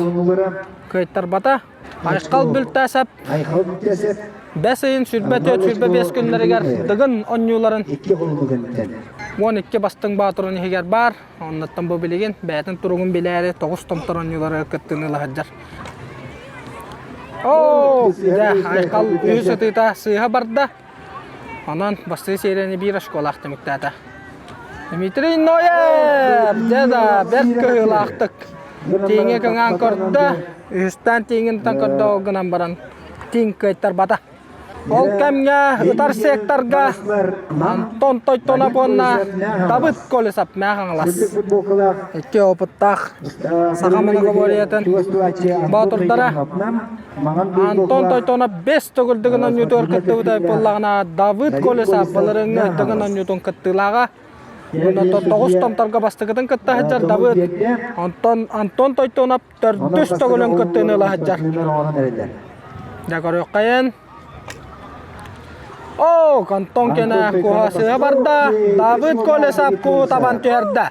кыайтарбата. Айхал Бүлтээсэп бэс ыйын 24-25 күннэригэр Дыгын оонньууларын 12 бастыҥ боотурун иһигэр баар. Оннуттан бу билигин бэйэтин туругун билээри тоҕус томтор оонньуулары кыттыыны ыла сылдьар. Оо, дьэ, Айхал үһүс ытыыта сыыһа барда. Онон бастакы серияны биир очколаах түмүктээтэ. Дмитрий Ноев! Дьэ да, бэрт кыһыылаахтык тииҥи кыҥаан көрдө. Үһүстээн тииҥин тутан көрдө, ол гынан баран тииҥ кыайтарбата. Ол кэмҥэ ытар секторга Антон Тойтонов уонна Давыд Колесов Мэҥэ Хаҥалас икки опыттаах саха многоборьетын боотурдара Антон Тойтонов бэс төгүл Дыгын оонньуутугар кыттыбыта буоллаҕына Давыд Колесов былырыыҥҥы Дыгын оонньуутун кыттыылааҕа. Онон тоҕус томторго бастакытын кытта сылдьар Давыд. Онтон Антон Тойтонов төрдүс төгүлүн кыттыыны ыла сылдьар. Дьэ көрүөххэйин. Оо, Антон кэнэ куһа сыһа барда. Давыд Колесов куһу табан түһэрдэ.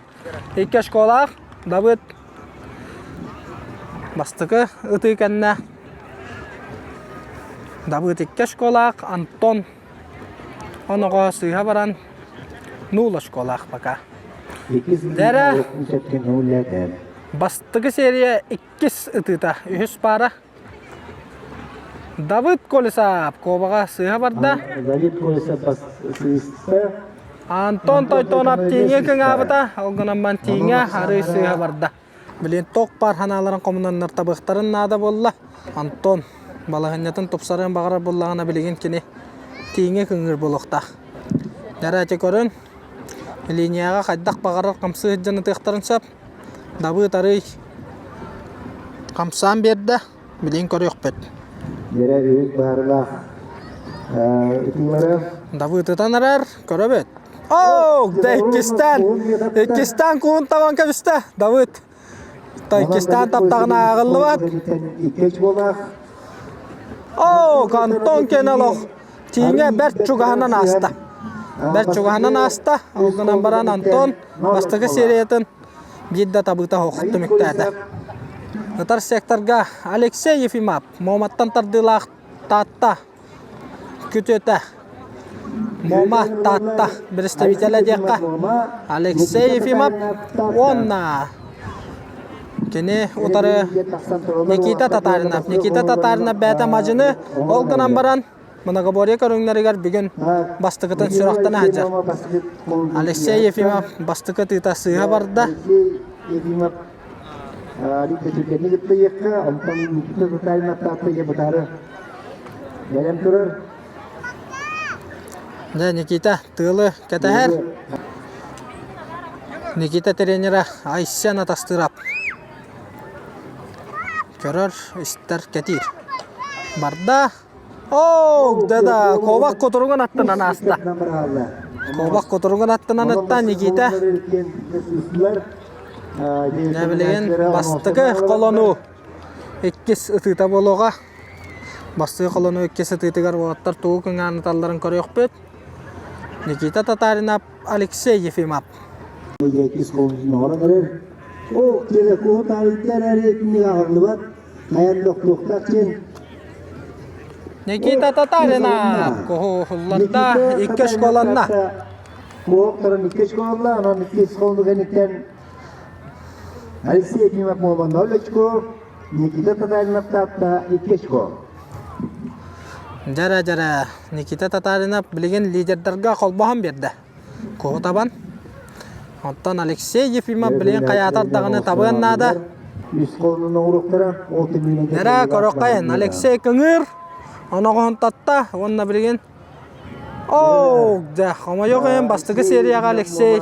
Икки очколаах Давыд бастакы ытыы кэннэ Давыд икки очколаах, Антон оноҕо сыыһа баран нуул очколаах пока. Дэрэ Бастакы серия иккис ытыыта, үһүс паара. Давыд Колесов куобаҕа сыыһа барда. Давид Колесов сыыста. Антон Тойтонов тииҥэ кыҥаабыта, ол гынан баран тииҥэ арыы сыыһа барда. Билин ток паар ханааларын хомунаннар табыахтарын наада буолла. Антон балаһынньатын тупсарыан баҕарар буоллаҕына билигин кини тииҥэ кыҥыыр буолуохтаах. Дьэ ити көрөн, линияҕа хайдах баҕарар хамсыы сылдьан ытыахтарын сөп. Дабыыт арыый хамсаан биэрдэ, билигин көрүөхпүт. Дьэрэ үһүс баарылаах ытыылара. Давыд ытан эрэр, көрөбүт. Оо, да иккистээн, иккистээн куун табан кэбистэ Давыд. Та иккистээн таптаҕына ааҕыллыбат. Оо, Антон Кенелох тииҥэ бэрт чугаһынан ааста. Бэрт чугаһынан ааста. Ол гынан баран Антон бастакы сериятын биир да табыыта суох түмүктээтэ. Ытар секторга Алексей Ефимов Муоматтан тардыылаах Таатта күтүөтэ Муома Таатта представителэ диэххэ Алексей Ефимов уонна кини утары Никита Татаринов. Никита Татаринов бэйэтэ мадьыны ол гынан баран Многоборье көрүҥнэригэр бүгүн бастакытын сүрэхтэнэ сылдьар. Алексей Ефимов бастакы тыыта сыыһа барда. Дьэ, Никита тыалы кэтэһэр. Никита тренера Айсен Атастыров көрөр, истэр, кэтиир. Барда. Оо, да-да, куобах кутуругун аттынан ааста. Куобах кутуругун аттынан ытта Никита. Дьэ, билигин бастакы холонуу иккис ытыыта буолуоҕа. Бастакы холонуу иккис ытыытыгар уолаттар тугу кыҥаан ыталларын көрүөхпүт. Никита Татаринов, Алексей Ефимов. Ол телефон таарыйдар эрэ итинник аҕыллыбат, хайан тохтуохтаах диэн Никита Татаринов куһулларда икки школанна. Куоктарын икки школа, онон икки школу кэнниттэн Алексей Ефимов Муома 0 очко, Никита Татаринов Таатта 2 очко. Дьэрэ дьэрэ Никита Татаринов билигин лидердарга холбоһон биэрдэ. Куһу табан. Оттон Алексей Ефимов билигин хайаатар даҕаны табыан наада. Нэрэ көрөххөйүн Алексей кыҥыыр оноҕоһун татта уонна билигин Оо, дьэ, хомойуох иһин бастакы серияҕа Алексей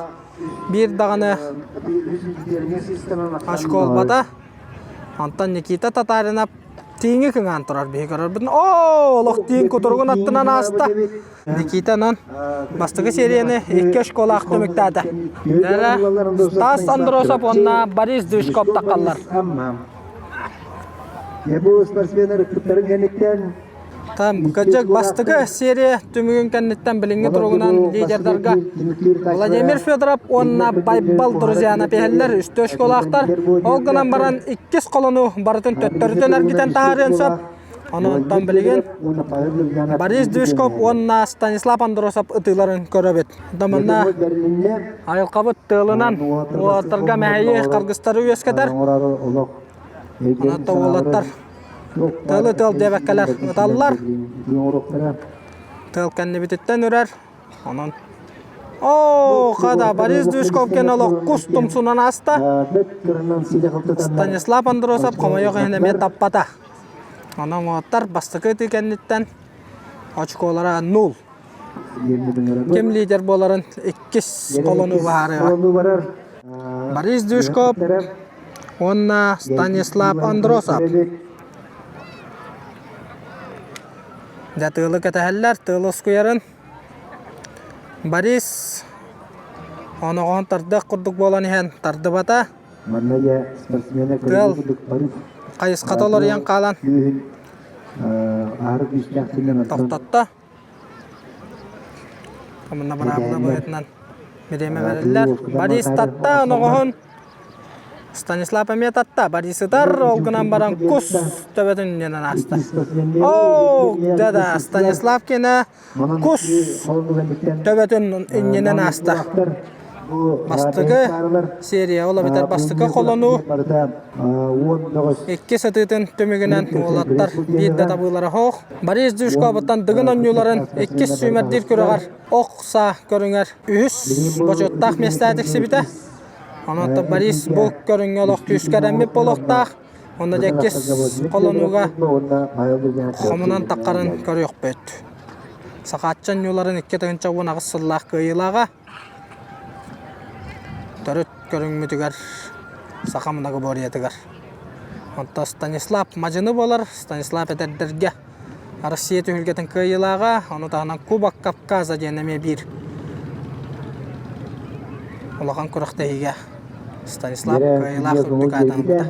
биир даҕаны очко ылбата. Онтон Никита Татаринов тииҥи кыҥаан турар биһи көрөрбүтүн. Оо, олох тииҥ кутуругун аттынан ааста. Никитанан бастакы серияны икки школаах түмүктээтэ. Дара Стас Андросов уонна Борис Движков таххаллар. Бу спортсменнар ыппыттарын кэнниттэн Там кыдьык бастакы серия түмүгүн кэнниттэн билиҥҥи туругунан лидердарга Владимир Федоров уонна Байбал Друзьяна пиһэллэр үстүү школаахтар. Ол гынан баран иккис холону барытын төттөрүтүн эргитэн таһаарыан сөп. Онон билигин Борис Движков уонна Станислав Андросов ытыыларын көрөбүт. Манна айылҕабыт тыалынан уолаттарга мэһэйи харгыстары үөскэтэр. Онон уолаттар тыалы тыал диэбэккэлэр ыталлар. Тыал кэннибититтэн үрэр. Онон Оо, хада Борис Движковкин олох кус тумсунан ааста. Станислав Андросов хомойуох иһин эмиэ таппата. Онон уолаттар бастакы ытыы кэнниттэн очколара нул. Ким лидер буоларын иккис холонуу баһаарыаҕа. Борис Движков уонна Станислав Андросов. Дьэ тыалы кэтэһэллэр, тыал ускуйарын. Борис оноҕоһун тардыах курдук буолан иһэн тардыбата. Манна дьэ спортсмена Тыал хайысхата уларыйан хаалан күүһүн аһары күүстээх синнэн тохтотто. Манна быраабыла быһыытынан бириэмэ бэриллэр. Борис татта оноҕоһун Станислав эмиэ татта. Борис ытар, ол гынан баран кус төбөтүн иннинэн ааста. Оо, да-да, Станислав киэнэ кус төбөтүн иннинэн ааста. Бастакы серия, ол эбэтэр бастакы холонуу иккис ытыытын түмүгүнэн уолаттар биир да табыылара суох. Борис Дюшковыттан Дыгын оонньууларын иккис сүүмэрдиир күрэҕэр ох саа көрүҥэр үһүс бочуоттаах миэстэҕэ тиксибитэ. Онон Борис бу көрүҥҥэ олох күүскэ эрэммит буолуохтаах. Онно иккис холонууга хомунан таххарын көрүөхпүт. Сахаачча оонньууларын 2018 сыллаах кыайыылааҕа төрүт көрүҥмүтүгэр саха многоборьетыгар. Онтон Станислав мадьыны буолар. Станислав эдэрдэргэ Россия түһүлгэтин кыайыылааҕа, ону таһынан Кубок Кавказа диэн эмиэ биир улахан күрэхтэһиигэ Станислав кыайыылаах үрдүк аатын ылбыта.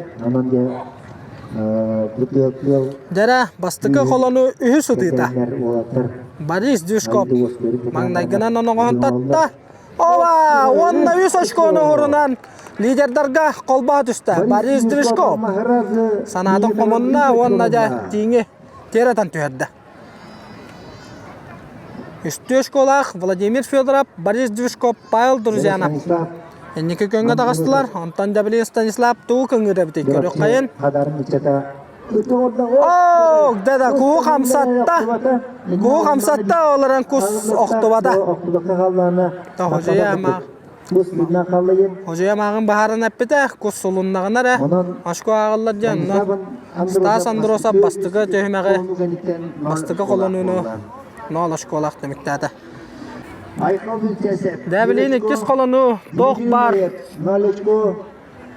Дьэрэ, бастакы холону үһүс ытыыта. Борис Дюшков маҥнайгынан оноҕоһун татта. Ова! Уонна үс очкону уһурунан лидердарга холбоһо түстэ. Борис Движков санаатын хомунна уонна дьэ тииҥи тиэрэтэн түһэрдэ. Үстүү очколаах Владимир Федоров, Борис Движков, Павел Друзьянов инники күөҥҥэ таҕыстылар. Онтон Дьабилин Станислав тугу кыҥыыр эбитий көрүөххэйин. Оо, да куу хамсатта. Куу хамсатта олорон кус охтубата. Хожуйа маах. Хожуйа мааҕын баһааран эппитэ, кус сулуннаҕына эрэ очко ааҕыллар диэн. Стас Андросов бастакы түһүмэҕи, бастакы холонууну ноол очколаах түмүктээтэ. Дээбилиин иккис холонуу туох баар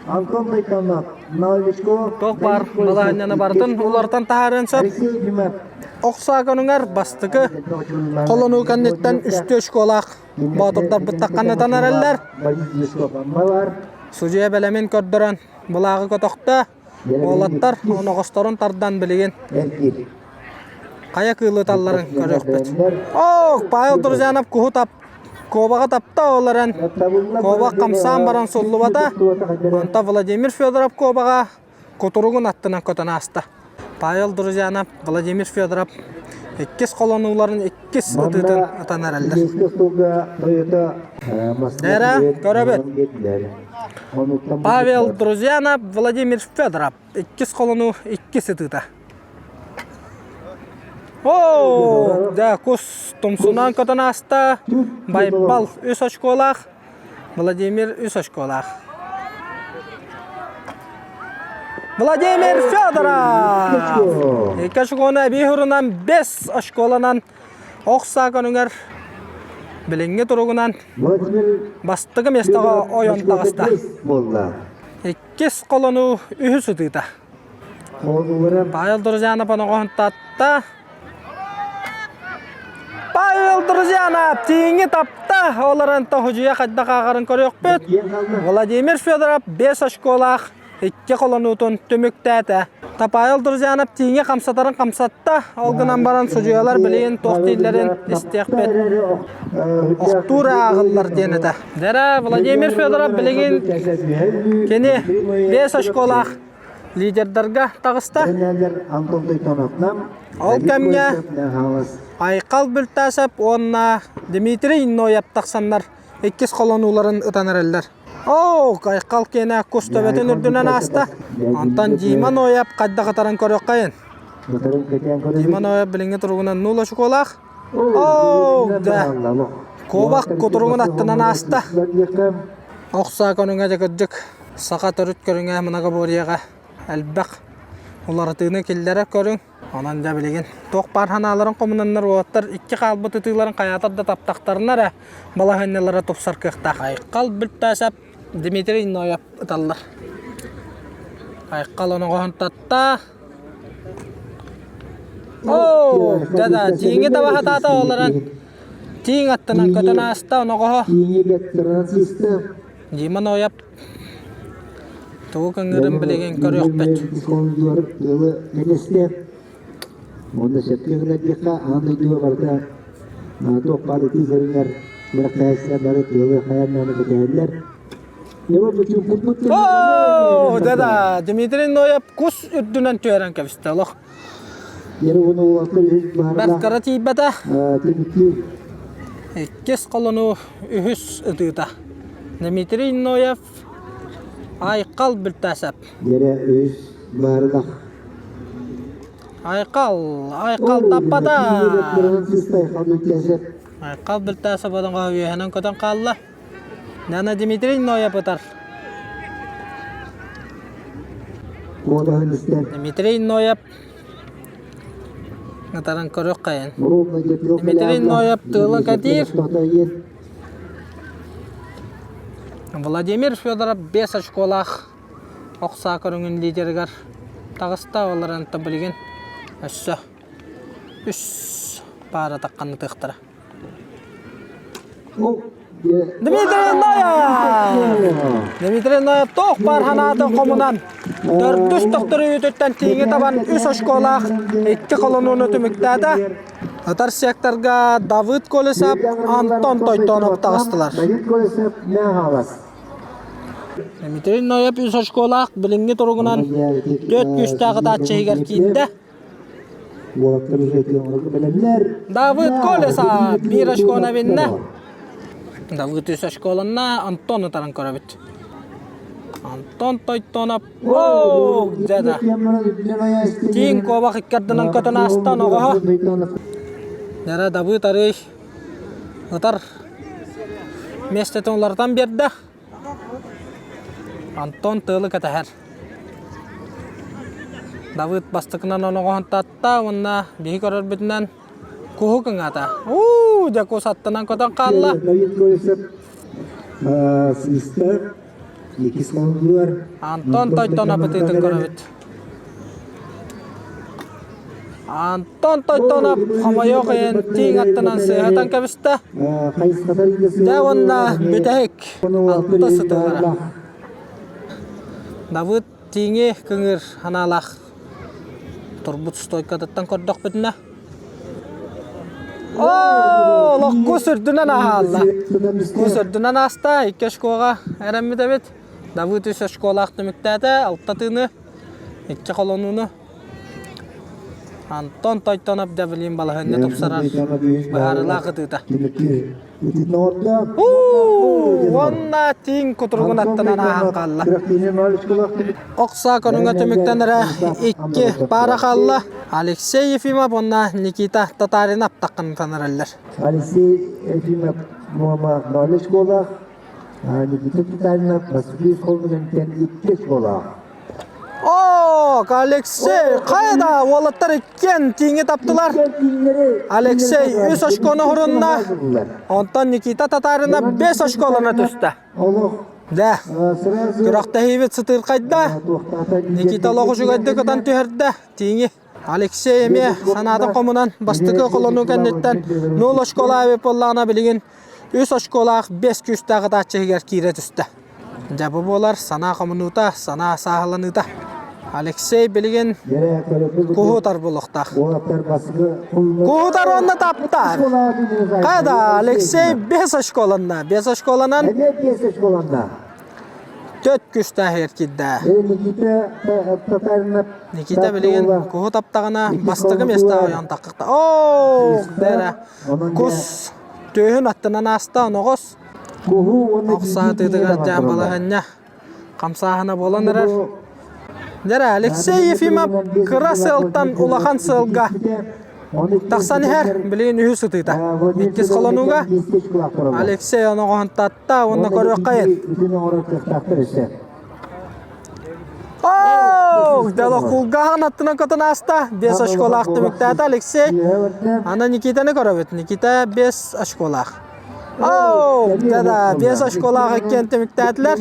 Антон Тайканов, Новичков, Туох баар балаһыанньаны барытын уларытан таһаарыан сөп. Ох саа көрүҥэр бастакы холонуу кэнниттэн үстүү очколаах боотурдарбыт тахханнатан эрэллэр. Судьуйа бэлэмин көрдөрөн былааҕы көтөхтө. Уолаттар оноҕосторун тардан билигин хайа кыылы талларын көрүөхпүт. Оо, Павел Друзьянов куһу тап Куобаҕа тапта ол эрэн куобах хамсаан баран суллубата. Онтон Владимир Федоров куобаҕа кутуругун аттынан көтөн ааста. Павел Друзьянов, Владимир Федоров иккис холонууларын иккис ытыытын ытан эрэллэр. Дэрэ, көрөбүт. Павел Друзьянов, Владимир Федоров иккис холонуу иккис ытыыта. Оо, дьэ, кус тумсунан көтөн ааста. Байбал үс очколаах, Владимир үс очколаах. Владимир Федоров! Икки очкону эбии урунан бес очколанан ох саа көрүҥэр билиҥҥи туругунан бастакы миэстэҕэ ойон таҕыста. Иккис холонуу үһүс ытыыта. Павел Друзьянов оноҕоһун татта. Павел Друзьянов тииҥи тапта. Олорон тоһудьуйа хайдах ааҕарын көрүөхпүт. Владимир Федоров 5 очколаах икки холонуутун түмүктээтэ. Павел Друзьянов тииҥи хамсатарын хамсатта. Ол гынан баран судьуйалар билигин туох дииллэрин истиэхпит. Охтуур ааҕыллар диэн этэ. Дьэрэ, Владимир Федоров билигин кини 5 очколаах лидердарга таҕыста. Ол кэмҥэ Айхал Бүлтасов уонна Дмитрий Ноев тахсаннар иккис холонууларын ытан эрэллэр. Оо, Айхал киэнэ кус төбөтүн үрдүнэн ааста. Онтон Дима Ноев хайдах ытарын көрүөххэйин. Дима Ноев билиҥҥи туругунан нуул очукуолаах. Оо, да. Куобах кутуругун аттынан ааста. Ох саа көрүҥэ дьэ кырдьык саха төрүт көрүҥэ многоборьеҕа элбэх уларытыыны киллэрэр көрүҥ. Онон дьэ билигин туох баар санааларын хомунаннар уолаттар икки хаалбыт ытыыларын хайаатар да таптахтарына эрэ балаһыанньалара тупсар кыахтаах. Айхал Бүлтээсэп, Дмитрий Ноев ыталлар. Айхал оноҕоһун татта. Оо, да-да, тииҥи таба сатаата олорон тииҥ аттынан көтөн ааста оноҕоһо. Дима Ноев тугу кыҥыырын билигин көрүөхпүт. Уонна сөпкө гынардыхха аан дойдуга барыта туох баар ытыы көрүҥэр күрэхтэһээччилэр бары тыалы хайаан даҕаны кэтэһэллэр. Оо, да-да, Дмитрий Ноев кус үрдүнэн түһэрэн кэбистэ олох. Бэрт кыра тиийбэтэ. Иккис холонуу үһүс ытыыта. Дмитрий Ноев Айхал Бүлтээсэп. Айхал, Айхал таппата. Айхал Бүлтээсэп одоҥоһо үөһэнэн көтөн хаалла. Нана Дмитрий Ноев ытар. Дмитрий Ноев ытарын көрүөххэйин. Дмитрий Ноев тыылы кэтиир. Владимир Федоров 5 очколаах ох саа көрүҥүн лидеригэр таҕыста. Ол эрэн билигин өссө үс паара тахханнытыахтара. Дмитрий Ноев! Дмитрий Ноев туох баар санаатын хомунан. Төрдүс тохторуйутуттан тииҥи табан үс очколаах икки холонууну түмүктээтэ. Ытар секторга Давыд Колесов, Антон Тойтонов таҕыстылар. Давид Колесов Мягалас. Дмитрий Ноев үс очколаах билиҥҥи туругунан түөрт күүстээх ытааччы иһигэр киирдэ. Давыд Колесов биир очкону эбиннэ. Давыд үс очколанна, Антон ытарын көрөбүт. Антон Тойтонов оо дьэ Тииҥ куобах икки ардынан көтөн ааста оноҕоһо. Нера Давыд арый ытар миэстэтин уларытан биэрдэ. Антон тыалы кэтэһэр. Давыд бастакынан оноҕоһун татта уонна биһи көрөрбүтүнэн куһу кыҥаата. Уу, дьэ кус аттынан көтөн хаалла. Антон Тойтон апытыытын көрөбүт. Антон Тойтонов хомойуох иһин тииҥ аттынан сыыһатан кэбистэ. Дьэ уонна бүтэһик алта сытыылара. Давыд тииҥи кыҥыыр санаалаах турбут стойкатыттан көрдөхпүтүнэ Оо, олох кус үрдүнэн ааһаалла. Кус үрдүнэн ааста, икки очкоҕа эрэммит эбит. Давыд үс очколаах түмүктээтэ, алта тыыны, икки холонууну. Антон Тойтонов Девлин балаһыанньа тупсарар быһаарыылаах ытыыта. Уонна тииҥ кутуругун аттынан ааһан хаалла. Окса көрүҥэ түмүктэн эрэ икки паара хаалла. Алексей Ефимов уонна Никита Татаринов тахханытан эрэллэр. Алексей Ефимов Муома ноль очколаах, Никита Татаринов Москвы холбунан икки очколаах. О, Алексей, хайда уолаттар иккиэн тииҥи таптылар. Алексей үс очкону хурунна. Онтон Никита Татарина бес очколана түстэ. Дэ, күрэхтэһиибит сытыырхайда. Никита олох үчүгэйдик ытан түһэрдэ тииҥи. Алексей эмиэ санаатын хомунан бастакы холонуу кэнниттэн нул очколаах эбит буоллаҕына билигин үс очколаах бес күүстээх ытааччы иһигэр киирэ түстэ. Дьэ бу буолар санаа хомунуута, санаа сааһыланыыта. Алексей билигин куһутар булуохтаах. Куһутар уонна таптар. Хайда Алексей бес очколанна. Бес очколанан Төт күстээх эркирдэ. Никита билигин куһу таптаҕына бастакы миэстэҕэ ойон таххыкта. Оо, бэрэ. Кус түөһүн аттынан ааста оноҕос. Охсаатыытыгар дьаан балаһанньа хамсааһына буолан эрэр. Дьэрэ, Алексей Ефимов кыра сыалтан улахан сыалга Тахсан иһэр, билигин үһүс ытыыта. Иккис холонууга Алексей оноҕоһун татта уонна көрүөххэйин. Оу, дело кулгаһын аттынан көтөн ааста. Бес очколаах түмүктээтэ Алексей. Аны Никитаны көрөбүт. Никита бес очколаах. Оу, да-да, бес очколаах иккиэн түмүктээтилэр.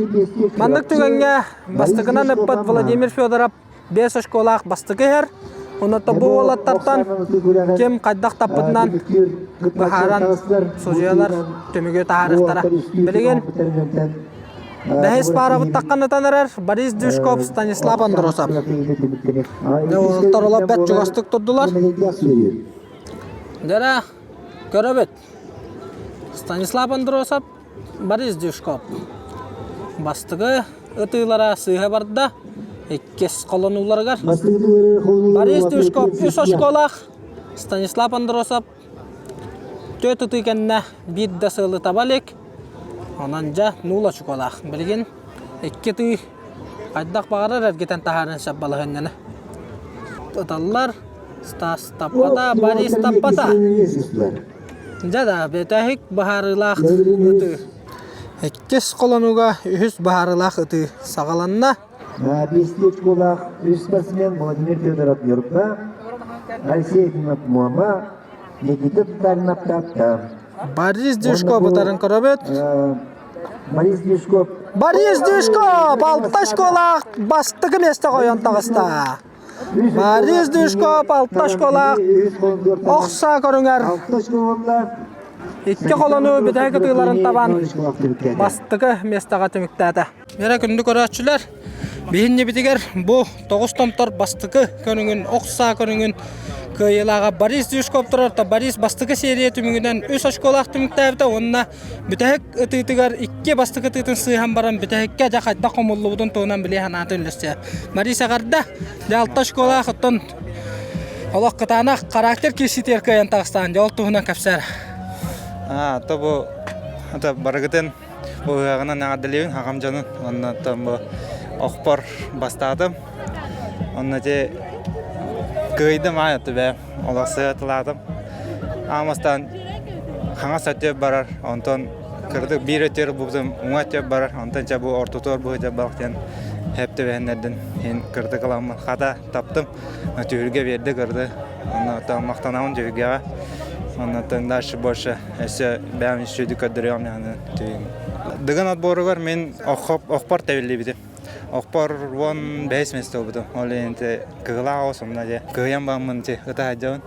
Маннык түгэҥҥэ бастакынан ыппыт Владимир Федоров Биэс очколаах бастакы иһэр. Онон бу уолаттартан ким хайдах таппытынан быһааран судьуйалар түмүгү таһаарыахтара. Билигин бэһис паарабыт тахханытан эрэр Борис Дюшков, Станислав Андросов. Уолаттар олох бэрт чугастык турдулар. Дьэрэ, көрөбүт. Станислав Андросов, Борис Дюшков. Бастакы ытыылара сыыһа барда. Иккис холонууларыгар Борис Дюшков үс очколаах, Станислав Андросов түөрт ытыы кэннэ биир да сыалы таба илик. Онон дьэ нуул очколаах. Билигин икки ытыы хайдах баҕарар эргитэн таһааран сөп балаһыанньаны. Ыталлар. Стас таппата, Борис таппата. Дьэ да, бүтэһик быһаарыылаах ытыы. Иккис холонууга үһүс быһаарыылаах ытыы саҕаланна. Биэстии очколаах үс спортсмен Владимир Федоров Ньурба, Алексей Ефимов Муома, Никита Татаринов Таатта. Борис Дюшко бытарын көрөбүт. Борис Дюшков. Борис Дюшков алта очколаах бастакы миэстэ хойон таҕыста. Борис Дюшков алта очколаах ох саа көрүҥэр икки холону бүтэһик ытыыларын табан бастакы миэстэҕэ түмүктээтэ. Мира күндү көрөөччүлэр, Биһиннибитигэр бу тоҕус томтор бастакы көрүҥүн, ох саа көрүҥүн кыайыылааҕа Борис Дюшков турар. Борис бастакы серия түмүгүнэн үс очколаах түмүктээбитэ уонна бүтэһик ытыытыгар икки бастакы ытыытын сыыһан баран бүтэһиккэ дьэ хайдах хомуллубутун туһунан билиэ санаатын үллэстиэ. Борис эҕэрдэ! Дьэ алта очколаах оттон олох кытаанах характер киирситигэр кыайан таҕыстаан дьэ ол туһунан кэпсээр. Аа, то бу это барыгытын Ыһыаҕынан эҕэрдэлиибин аҕам дьонун уонна оттон бу охпор бастаатым. Онно ити кыайдым аай оту бэйэм олох сыатылаатым. Аан бастаан хаҥас өттүгэр барар, онтон кыратык биир өттүгэр ылбыппытым уҥа өттүгэр барар, онтон чэ бу ортотугар быһыта балык диэн хэп түбэһиннэрдин иһин кыратык ыламмын хата таптым. Түһүлгэ биэрдэ кырды. Онно оттон махтанабын түһүлгэҕэ. Оннуттан дальше больше өссө бэйэм үчүгэйдик көрдөрүөм яны түйүн. Дыгын отборугар мин охпор тэбиллибитим. Охпор 15 месте болбутум. Ол иһин кыһылаах оҕус онно дьэ кыһыйан бараммын ити ыта сылдьабын.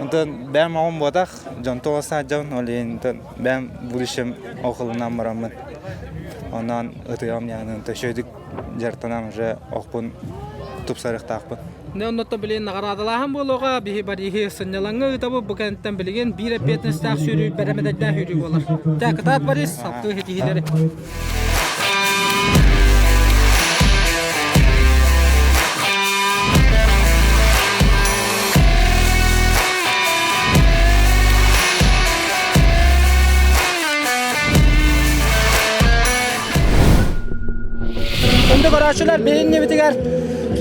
Онтон бэйэм оҕом буотах, дьонтон оҕус сылдьабын. Ол иһин бэйэм будущем охулунан бараммын. Онон ытыам яны үчүгэйдик дьарыктанан уже охпун тупсарыахтаахпын. Не оннуттан билигин наҕараадалааһын буолуоҕа, биһи Бориһы сынньалаҥҥа ыытабыт, бу кэнниттэн билигин биир эппиэтинэстээх сүүрүү, бэрэмэдэйдээх сүүрүү буолар. Дьэ, кытаат Борис, салгыы ситиһиилэри. Күндү көрөөччүлэр, биһиннибитигэр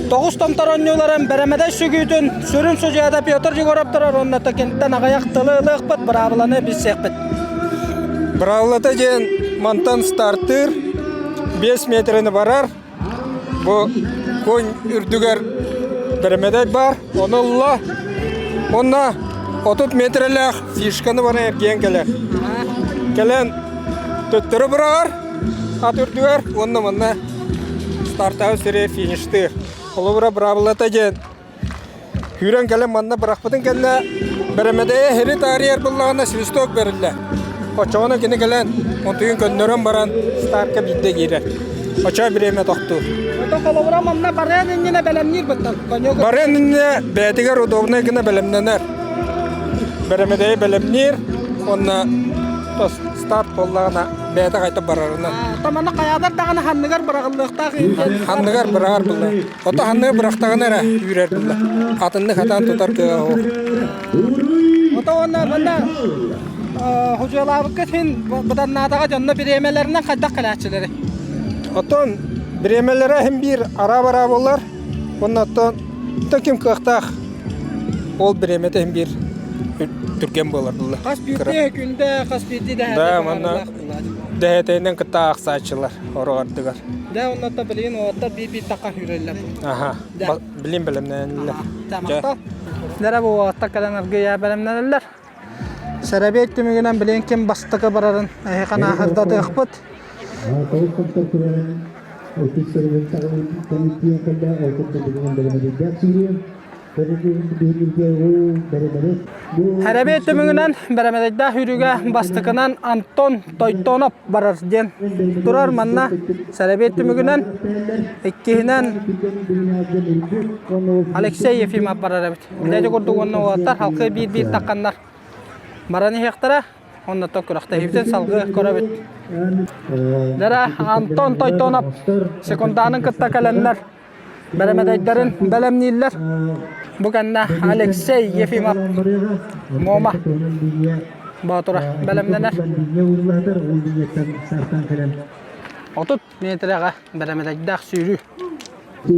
тоҕус томтор оонньууларын бэрэмэдэй сүгүүтүн сүрүн судьуйата Петр Егоров турар уонна киниттэн аҕыйах тылы ылыахпыт, быраабыланы билсиэхпит. Быраабылата диэн мантан стартыыр, 5 метрени барар. Бу конь үрдүгэр бэрэмэдэй баар, ону ылла. Онно 30 метрэлээх фишканы баран эргийэн кэлэр. Кэлэн төттөрү быраҕар, ат үрдүгэр уонна манна стартаабыт сири фиништыыр. Холобура быраабылата диэн Күүрэн кэлэн манна бырахпытын кэннэ бэрэмэдэйэ иһири таарыйар буллаҕына свисток бэриллэр. Оччоҕуна кини кэлэн онтуйун көннөрөн баран стартка биирдэ киирэр. Оччоҕо бириэмэ тохтуур. Ото холобура манна барыан иннинэ бэлэмниир быттан. Барыан иннинэ бэйэтигэр удобнай гына бэлэмнэнэр. Бэрэмэдэйи бэлэмниир уонна старт буоллаҕына бэйэтэ хайта барарынан. Тамана хайадар даҕаны ханныгар быраҕыллыахтаах Ханныгар быраҕар булла. Ото ханныгы бырахтаҕына эрэ үүрэр булла. Атыннык хатаан тутар кыаҕа суох. Ото уонна манна худьуолаабыккыт иһин быданнаатаҕа дьонно бириэмэлэринэн хайдах кэлээччилэри? Оттон бириэмэлэрэ иһин биир араа-бараа буолар. Уонна оттон ким кыахтаах ол бириэмэтэ иһин биир түргэн буолар булла. Хас биирдии күндэ, хас биирдии Да, манна дэһэтэйинэн кытта аахсааччылар ороҕардыгар. Дьэ, оннуттан билигин уолаттар биир-биир тахха сүүрэллэр. Аха, билим бэлэмнэнэллэр. Махтал. Дьэ, бу уолаттар кэлэн аргыйа бэлэмнэнэллэр. Сэрэбиэй түмүгүнэн билигин ким бастакы барарын эһиэхэ нааһырдатыахпыт. Хэрэбиэй түмүгүнэн бэрэмэдэйдээх үүрүүгэ бастакынан Антон Тойтонов барар диэн турар манна сэрэбиэй түмүгүнэн иккиһинэн Алексей Ефимов барар эбит. Ити курдук уонна уолаттар халкы биир-биир тахханнар баран иһиэхтэрэ. Оннуттан күрэхтэһиибитин салгыы көрөбүт. Дара Антон Тойтонов секунданын кытта кэлэннэр бэрэмэдэйдэрин бэлэмнииллэр. Бу кэннэ Алексей Ефимов Муома Боотура бэлэмнэнэр. 30 метрэҕэ бэрэмэдэйдээх сүүрүү.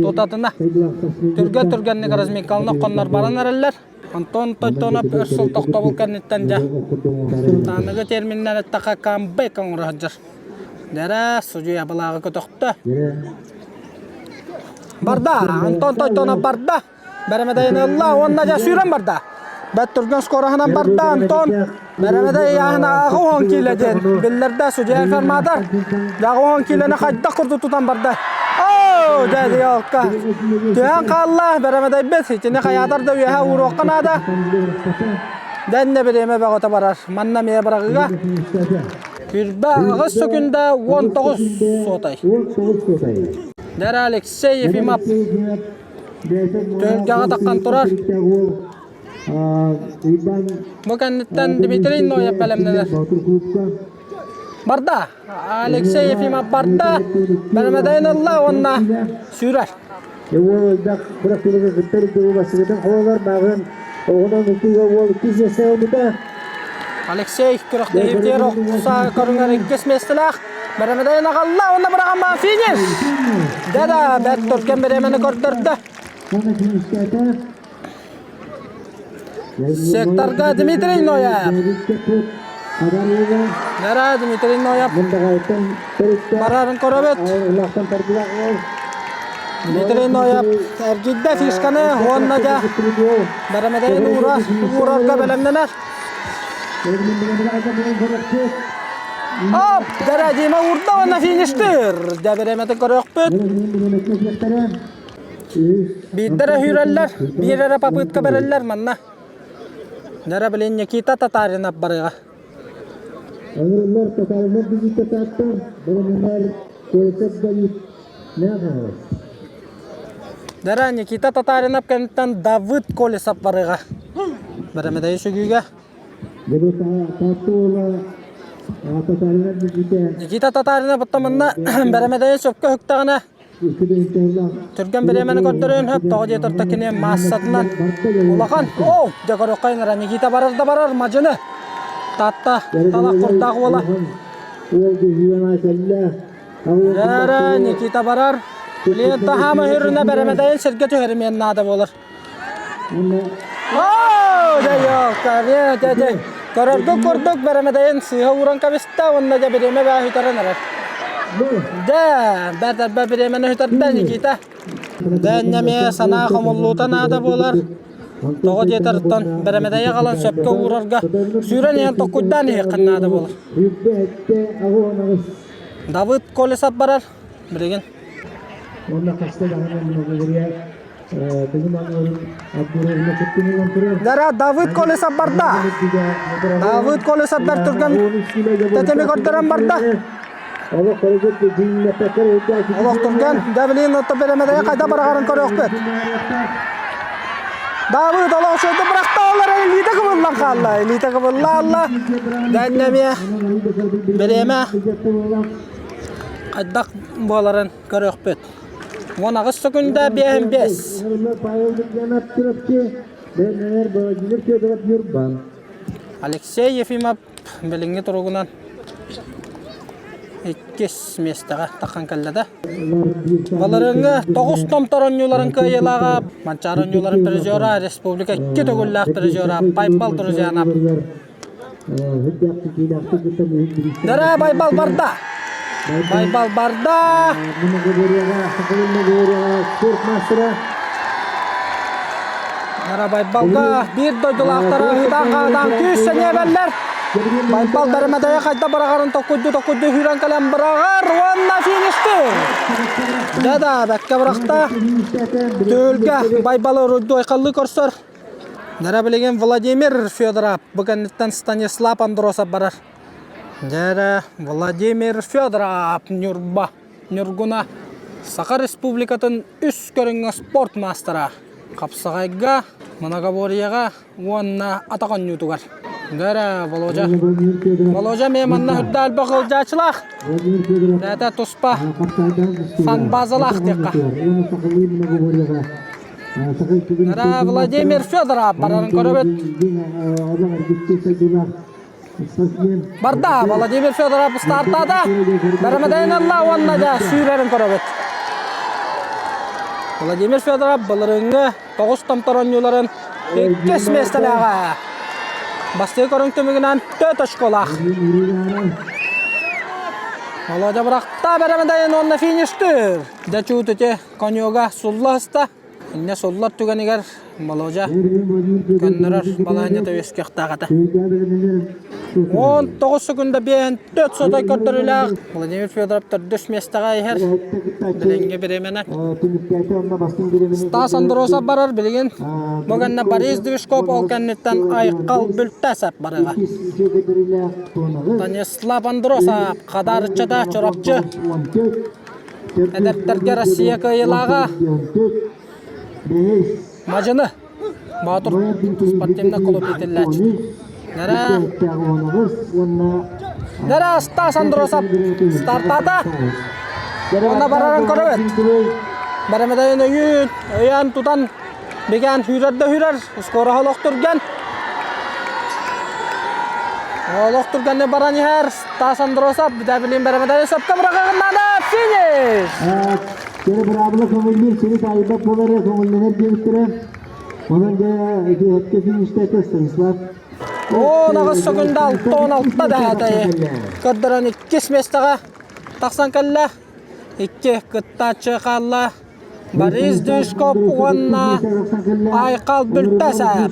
Тутатына түргэн-түргэнник разминкалана хоннор баран эрэллэр. Антон Тойтонов өр сыл тохтобул кэнниттэн дьэ аныгы терминнэр эттэххэ камбэк оҥоро сылдьар. Дэрэ, судьуйа былааҕы көтөхтө. Барда, Антон Тойтонов барда. Бэрэмэдэйин ылла уонна дьэ сүүрэн барда. Бэт түргэн скороһынан барда Антон. Бэрэмэдэй ыйааһына аҕа уон киилэ диэн биллэрдэ судьуйа информатор. Дьэ 10 киилэни хайдах курдук тутан барда. Оо, дьэ диалка. Түһэн хаалла, бэрэмэдэйбит. Итини хайаатар да үөһэ ууруохха наада. Дэннэ бириэмэ бөҕөтө барар. Манна эмиэ быраҕыга. Күрбэ аҕыс сөкүндэ 19 суотай. Дара Алексей Ефимов түһүлгэҕэ таххан турар. Бу кэнниттэн Дмитрий Ноев бэлэмнэнэр. Барда. Алексей Ефимов барда. Бэрэмэдэйин ылла уонна сүүрэр. Уол элбэх күрэхтэһиигэ кыттар үрдүгү бастакытын хололор мааҕын оҕонон ытыыга уол иккис миэстэ ылбыта. Алексей күрэхтэһиитигэр охса көрүҥэр иккис миэстэлээх. Бэрэмэдэйин аҕалла уонна быраҕан финиш! Да-да, бэрт түргэн бириэмэни көрдөрдө. Секторга Дмитрий Ноев. Нара Дмитрий Ноев барарын көрөбүт. Дмитрий Ноев эргийдэ фишканы уонна да бэрэмэдэйин уура уурарга бэлэмнэнэр. Оп, дара Дима уурда уонна фиништыр. Дэ бэрэмэтин көрүөхпүт. Биирдэ эрэ үүрэллэр, биир эрэ попытка бэрэллэр манна. Нара блин Никита Татаринов барыга. Ыҥырыллар татаарынар бүлүүтэ тааттар, бэлэмнэнэр Колесов Давид Мяханов. Нара Никита Татаринов кэнниттэн Давыд Колесов барыга. Бэрэмэдэйи сүгүүгэ. Таатта уола Татаринов бүлүүтэ. Никита Татаринов оттон манна бэрэмэдэйи сөпкө үһүктэҕинэ Түргэн бириэмэни көрдөрүөн сөп, тоҕо диэтэр да кини маассатынан улахан. Оо, дьэ көрүөххэ ыҥыра Никита барар да барар мадьыны. Таатта талах курдаах уола. Дьэ Никита барар. Билигин таһаама үрүнэ бэрэмэдэйин сиргэ түһэримиэн наада буолар. Оо, дьэ ёлка, дьэ дьэ көрөргүт курдук бэрэмэдэйин сыыһа ууран кэбистэ уонна дьэ бириэмэ баа сүтэрэн эрэр. Дэ, бэрт элбэх бириэмэни сүтэрдэ Никита. Дэ эмиэ санаа хомуллуута наада буолар. Тоҕо диэтэр бэрэмэдэйи аҕалан сөпкө уурарга сүүрэн иһэн токкуйдаан иһиэххин наада буолар. Давыд Колесов барар билигин. Уонна хаста даҕаны Дара Давыд Колесов барда. Давыд Колесов бэр түргэн тэтими көрдөрөн барда. Олох түргэн. Давлин отто беремедeye қайда барағарын көрөкпүт. Давыд олох шойду бырахта олар элита кыбыллан хаалла. Элита кыбылла алла. Дәннеме береме хайдах буоларын көрөкпүт. 18 секунда 5 Алексей Ефимов билиҥҥи туругунан иккис миэстэҕэ таххан кэллэ да. Баларыҥҥа тоҕус томтор оонньууларын кыайыылааҕа Манчаары оонньууларын призера республика икки төгүллээх призера Байбал Друзьянов. Дара Байбал барда. Байбал барда. Дара Байбалга биир дойдулаахтара ыытан-хаатаан күүс сэниэбэллэр. Байбал бэрэмэдэйэ хайда быраҕарын токкуйду токкуйду сүүрэн кэлэн быраҕар уонна фиништир. Да-да, бэккэ бырахта. Түһүлгэ Байбалы уруйду айхаллыы көрсөр. Дьэ билигин Владимир Федоров бу кэнниттэн Станислав Андросов барар. Дьэ Владимир Федоров Ньурба Ньургуна Саха Республикатын үс көрүҥҥэ спорт маастара. Хапсаҕайга, многоборьеҕа уонна атах оонньуутугар. Дьэ Володя. Володя эмиэ манна үрдэ элбэх ыалдьааччылаах. Бэйэтэ туспа фан-базалаах диэххэ. Владимир Федоров барарын көрөбүт. Барда Владимир Федоров стартаата. Бэрэмэдэйин ылла уонна да сүүрэрин көрөбүт. Владимир Федоров былырыыҥҥы тоҕус томтор оонньууларын иккис миэстэлээҕэ. Бастакы көрүҥ түмүгүнэн төрт очколаах. Володя бырахта бэрэмэдэйин уонна фиништыыр. Дьэ чуут ити конёга сулла сыста. Инньэ суллар түгэнигэр Болуодьа көннөрөр балаһыанньата үөскүөхтээх этэ. 19 секунда 54 сотой көрдөрүүлээх Владимир Федоров төрдүс миэстэҕэ иһэр. Билиҥҥи бириэмэнэ. Стас Андросов барар билигин. Бу кэннэ Борис Движков ол кэнниттэн Айхал Бүлтэсэп барыаҕа. Станислав Андросов Хадарыччата Чурапчы. Эдэрдэргэ Россия кыайыылааҕа Мадьыны Боотур спортивнай клуб иитиллээччитэ. Нара Нара Стас Андросов стартаата. Уонна барарын көрөбүт. Бэрэмэдэйин өйүүн, өйөөн тутан бигээн сүүрэр да сүүрэр, скороһа олох түргэн. Олох түргэнник баран иһэр Стас Андросов билин бэрэмэдэйин сөпкө быраҕыгыннаана финиш! Кэрэ быраабыла көҥүллүүр сири таайбат буолар көҥүллэнэр диэбиттэрэ. Онон дьэ ити өттө фиништэтэ Станислав. 18 секунда 6-16 дэһээтэй. Көрдөрөн иккис миэстэҕэ тахсан кэллэ. Икки кыттааччы хаалла. Борис Дюшков уонна Айхал Бүлтэсэп.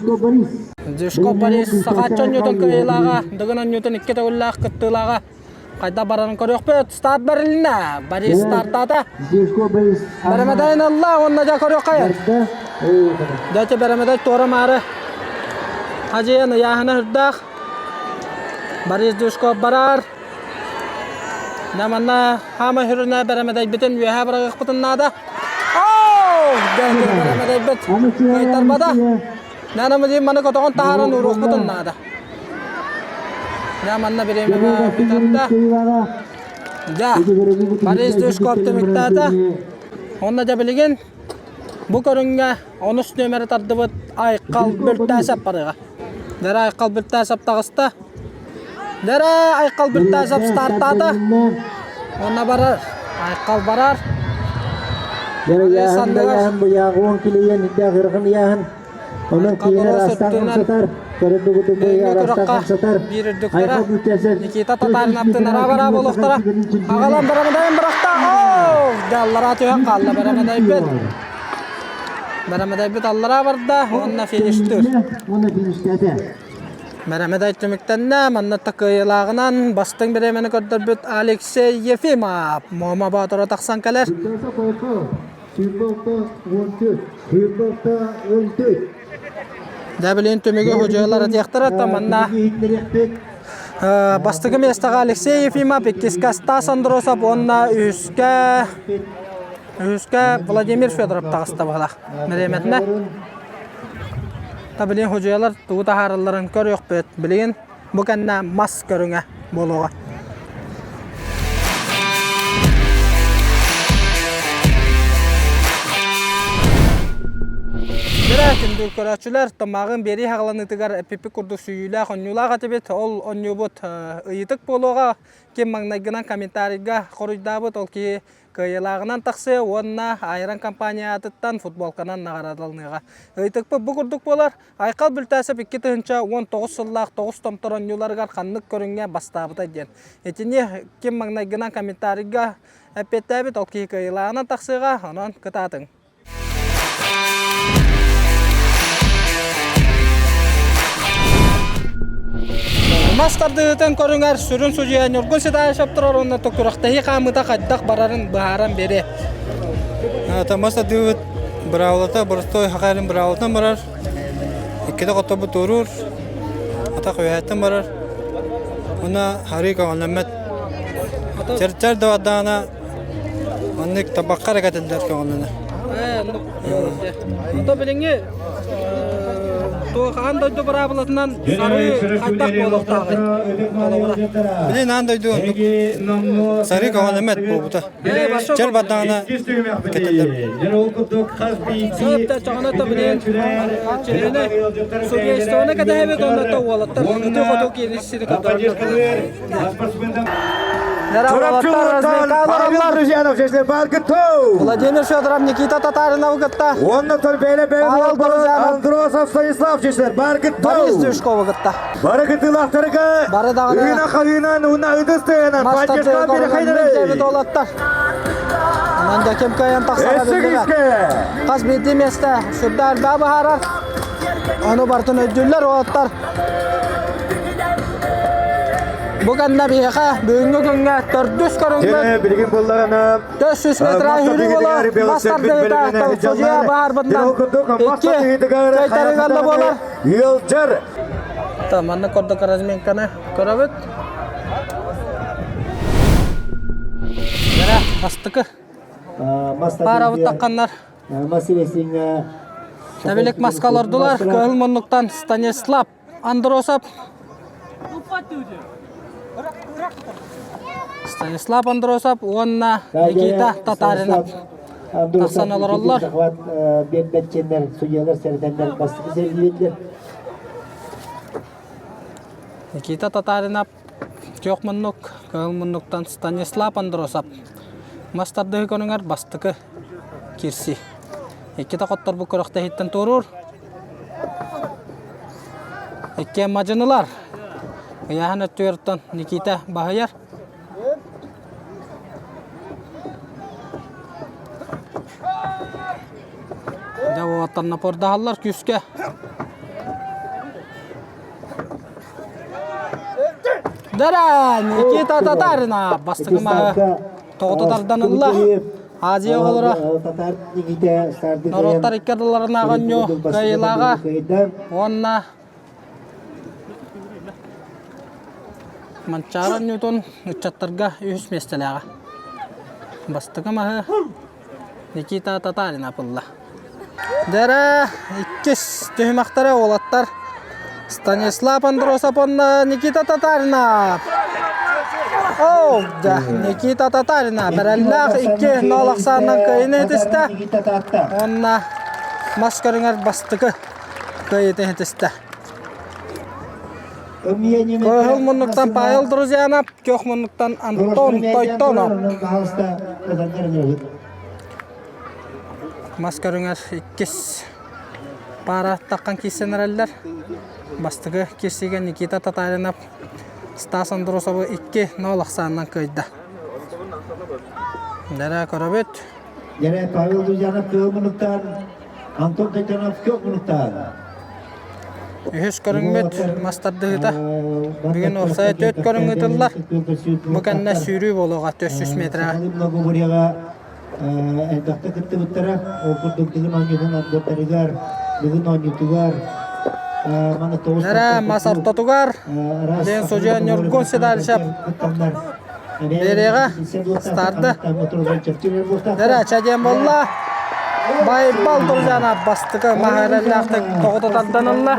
Дюшков Борис Сахааччы оонньуутун кыайыылааҕа, Дыгын оонньуутун икки төгүллээх кыттыылааҕа. Хайда барарын көрүөхпүт. Старт бэрилиннэ. Борис стартаата. Бэрэмэдэйин ылла уонна дьэ көрүөххэ. Дьэ бэрэмэдэй туора-маары хадьыйан ыйааһына үрдээх. Борис Дюшков барар. Дьэ манна хаама сүрүнэ бэрэмэдэйбитин үөһээ быраҕыахпытын наада. Оо! Дьэ бэрэмэдэйбит кыайтарбата. Нана музей маны котоҕон таһааран ууруохпутун наада. Дьэ манна бириэмэ бүтэрдэ. Дьэ, Борис Дюшков түмүктээтэ. Онно дьэ билигин бу көрүҥҥэ онус нүөмэри тардыбыт Айхал Бүлтээсэп барыаҕа. Дэрэ Айхал Бүлтээсэп таҕыста. Дэрэ Айхал Бүлтээсэп стартаата. Онно барар. Айхал барар. Дэрэ яһын да яһын бу яҕуон килийэн идэх ырҕын яһын. Онон киинэ растан хамсатар. Көрөдүгүтү бу растан хамсатар. Айхал Бүлтээсэп Никита Татаринаттын ара-бара буолуохтара. Аҕалан барамадайын бырахта. Оо! Даллара түһэн хаалла барамадайбыт. Бэрэмэдэйбит аллараа барда уонна фиништыыр. Уонна фиништээтэ. Бэрэмэдэй түмүктэннэ. Манна такыйылааҕынан бастыҥ бириэмэни көрдөрбүт Алексей Ефимов Муома Боотура тахсан кэлэр. Дьэ билин түмүгү худьуйалар этиэхтэрэ манна бастакы миэстэҕэ Алексей Ефимов, иккискэ Стас Андросов уонна үһүскэ Үһүскэ Владимир Федоров таҕыста быһалаах. Бириэмэтинэ. Та билигин худьуйалар тугу таһааралларын көрүөхпүт. Билигин бу кэннэ мас көрүҥэ буолуоҕа. Дьэ, күндү көрөөччүлэр, томааҕын биэрии хаҕаланыытыгар эппиппит курдук сүүйүүлээх онньуулаах этибит. Ол онньуубут ыйытык буолуоҕа. Ким маҥнайгынан комментарийга хоруйдаабыт, ол киһи Кыайыылааҕынан тахсыа уонна Айрон компания аатыттан футболканан наҕараадаланыаҕа. Ыйытыкпыт бу курдук буолар. Айхал Бүлтээсэп 2019 сыллаах тоҕус томтор оонньууларыгар ханнык көрүҥҥэ бастаабыта диэн. Итини ким маҥнайгынан комментарийга эппиэттээбит, ол киһи кыайыылааҕынан тахсыаҕа, онон кытаатыҥ. Мас тардыһыытын көрүҥэр сүрүн судьуйа Ньургун Ситаевич турар уонна күрэхтэһии хаамыыта хайдах барарын быһааран биэриэ. Мас тардыыбыт быраабылата боростуой саха эрин быраабылатынан барар. Иккитэ хотторбут туоруур, атах үөһэттэн барар. Уонна арыы көҕүллэммэт. Чэр-чэр да бардаҕына Маннык табахха эрэ кэтиллэр көҕүллэнэ. Ото билиҥҥи туох аан дойду быраабылатынан сарыы хайдах буолуохтааҕый? Билин аан дойду оннук сарыы көҕүллэммэт буолбута. Чэр бардаҕына кэтиллэр. Сөп чоҕуна то билин чилиэни судействоны кэтэһэбит онно то уолаттар ытыы-хотуу киирсини көрдөрөллөр. Владимир Федоров Никита Татариновы кытта. Уонна Торбейле Андросов Станислав чеслер Борис Дюшковы кытта. Бары кытыылаахтарга Бары даҕаны ыына хаһыынан уна ытыс тыынан поддержка берехайдары. Олаттар. Онон да ким кыайан тахсара биллибэт. Хас биирдии миэстэ сүрдээх элбэҕи быһаарар. Ону барытын өйдүүллэр уолаттар. Бу кэннэ биһиэхэ бүгүҥҥү күҥҥэ төрдүс көрүҥмүт билигин буоллаҕына 400 метр сүүрүү буолар мас тардыыта судьуйа баһаарбытынан икки кыайтарыгалла буолар ыалдьар маннык курдук разминканы көрөбүт бастакы. Паарабыт тахханнар Тэбилик маска олордулар. Кыһыл муннуктан Станислав Андросов. Станислав Андросов уонна Никита Татаринов тахсан олороллор. Биэрбэтчэннэр, судьялар сэрэтэннэр бастакы сэргииллэр. Никита Татаринов күөх муннук, кыһыл муннуктан Станислав Андросов мас тардыһыы көрүҥэр бастакы киирсии. Иккитэ хотторбут күрэхтэһииттэн туоруур. Иккиэн мадьынылар. Ыйааһын өттүгэртэн Никита баһыйар. Дьэ уолаттар напордаһаллар күүскэ. Дара Никита Татарина бастакы маһы тоҕута тардан ылла. Азия оҕолоро норуоттар икки ардыларынааҕы оонньуу кыайыылааҕа уонна Манчаары оонньуутун ыччаттарга үһүс миэстэлээҕэ. Бастакы маһы Никита Татаринов ылла. Дэрэ иккис түһүмэхтэрэ уолаттар Станислав Андросов уонна Никита Татаринов. Оо, да, Никита Татаринов эрэллээх 2-0 ахсаанынан кыайыыны ситистэ. Уонна мас көрүҥэр бастакы кыайыытын ситистэ. Кыһыл муннуктан Павел Друзьянов, күөх муннуктан Антон Тойтонов. Мас көрүҥэр иккис паара таххан киирсэн эрэллэр. Бастакы киирсиигэ Никита Татаринов Стас Андросовы 2-0 ахсаанынан кыайда. Дэрэ көрөбүт. Дэрэ Павел Друзьянов кыһыл муннуктан, Антон Тойтонов күөх муннуктан. Үһүс көрүҥмүт мас тардыһыыта. Бүгүн уопсайа түөрт көрүҥ ыытыллар. Бу кэннэ сүүрүү буолуоҕа 400 метрэ. Элбэхтэ кыттыбыттара. Ол курдук бүгүн оонньуутун отбордарыгар, бүгүн оонньуутугар Эрэ мас ортотугар диэн судьуйа Ньургун Седалищев биэриэҕэ старды. Эрэ чэ диэн буолла. Байбал Друзьяна бастакы маһарэллээхтик тоҕута тардан ылла.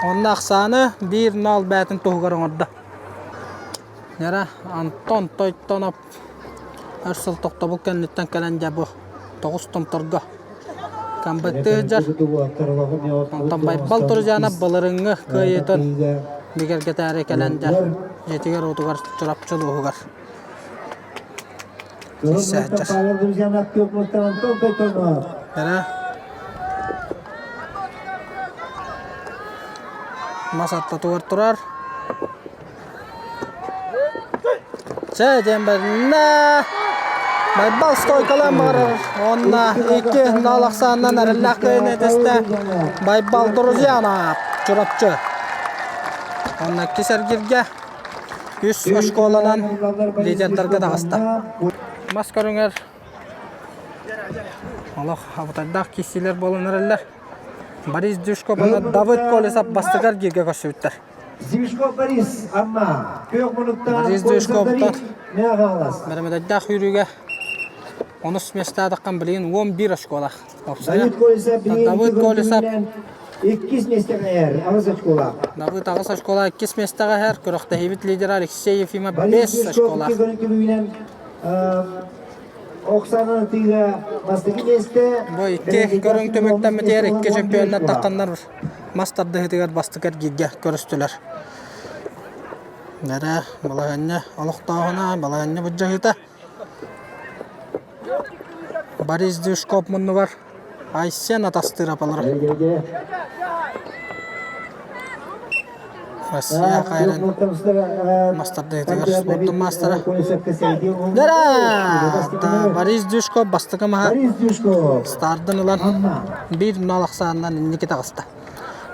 Онно ахсааны 1-0 бээтин туһугар оҥордо. Нера Антон Тойтонов өр сыл тохтобул кэнниттэн кэлэн дьэ бу тоҕус томторго камбыттыы сылдьар. Онтон Байбал Туржанов былырыҥҥы кыайыытын бигэргэтээри кэлэн дьэ дьиэтигэр-уотугар Чурапчы улууһугар киирсэ сылдьар. Эрэ мас аттатыгар турар. Чэ, диэн бэриннэ. Байбал стойкалаан барар. Уонна 2-0 ахсаанынан эрэллээх кыайыыны этистэ. Байбал Друзьянов, Чурапчы. Уонна иккис эргиргэ үс оскуоланан лидердарга таҕыста. Мас көрүҥэр олох абытайдаах киирсиилэр буолан эрэллэр. Борис Дюшко уонна Давыд Колесов бастакы эргииргэ көрсүбүттэр. Зюшко Борис Амма күөх мунуктаах Борис Зюшковтан бэрэмэдэйдээх сүүрүүгэ онус миэстээтаххан билигин 11 очколаах. Давид Колесов Давид Колесов иккис миэстэҕэ иһэр аҕыс очколаах. Давид аҕыс очколаах иккис миэстэҕэ иһэр. Күрэхтэһиибит лидера Алексей Ефимов 5 очколаах. Оксана тыыга бастакы миэстэ. Бу икки көрүҥ түмүктэммитигэр икки чемпионнар тахханнар мас тардыһыытыгар бастакы эргииргэ көрүстүлэр. Нэрэ балаһыанньа олохтооһуна, балаһыанньа былдьаһыыта. Борис Дюшков муннугар Айсен атастыыр апалара. Россия хайрын мас тардыһыытыгар спордун маастара. Дара! Борис Дюшков бастакы маһа стардын ылан биир нол ахсаанынан инники таҕыста.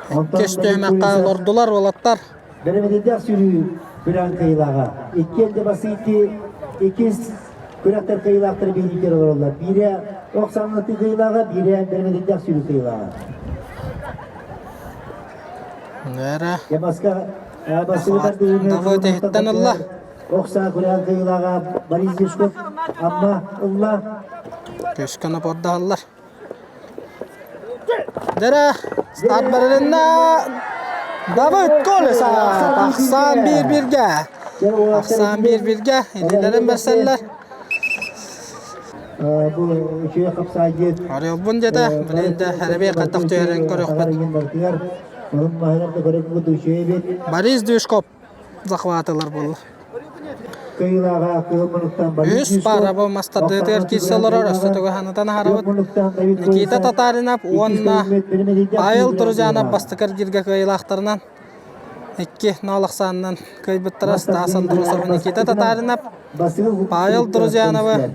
Иккис түһүмэххэ олордулар уолаттар. Бэрэмэдэйдээх сүүрүү күрэҕин кыайыылааҕа. Иккиэн де басыйти иккис күрэхтэр кыайыылаахтара биһиги олороллор. Биирэ ох саҥнаты кыайыылааҕа, биирэ бэрэмэдэйдээх сүүрүү кыайыылааҕа. Нэрэ. Давыд иһиттэн ылла. Ох саа күрэҕин кыайыылааҕа Борис Дьячков Амма ылла. Көскө напордаһаллар. Дэрэ, старт барарынна Давыд Колесов ахсаан биир-бииргэ. Ахсаан биир-бииргэ илиилэрин бэрсэллэр. Бу үчүгэй хапсаайдыт. Орелбун дьэтэ, билин да эрэбиэ хаттах түһэрин көрүөхпүт. Борис Дюшков захватылар буолла. Үс пара бу мастардыытыгар киирсэ олорор, өссө тугу санатан аһарабыт. Никита Татаринов уонна Павел Друзьянов бастакы эргииргэ кыайыылаахтарынан 2-0 ахсаанынан кыайбыттара Стас Андросов, Никита Татаринов, Павел Друзьяновы,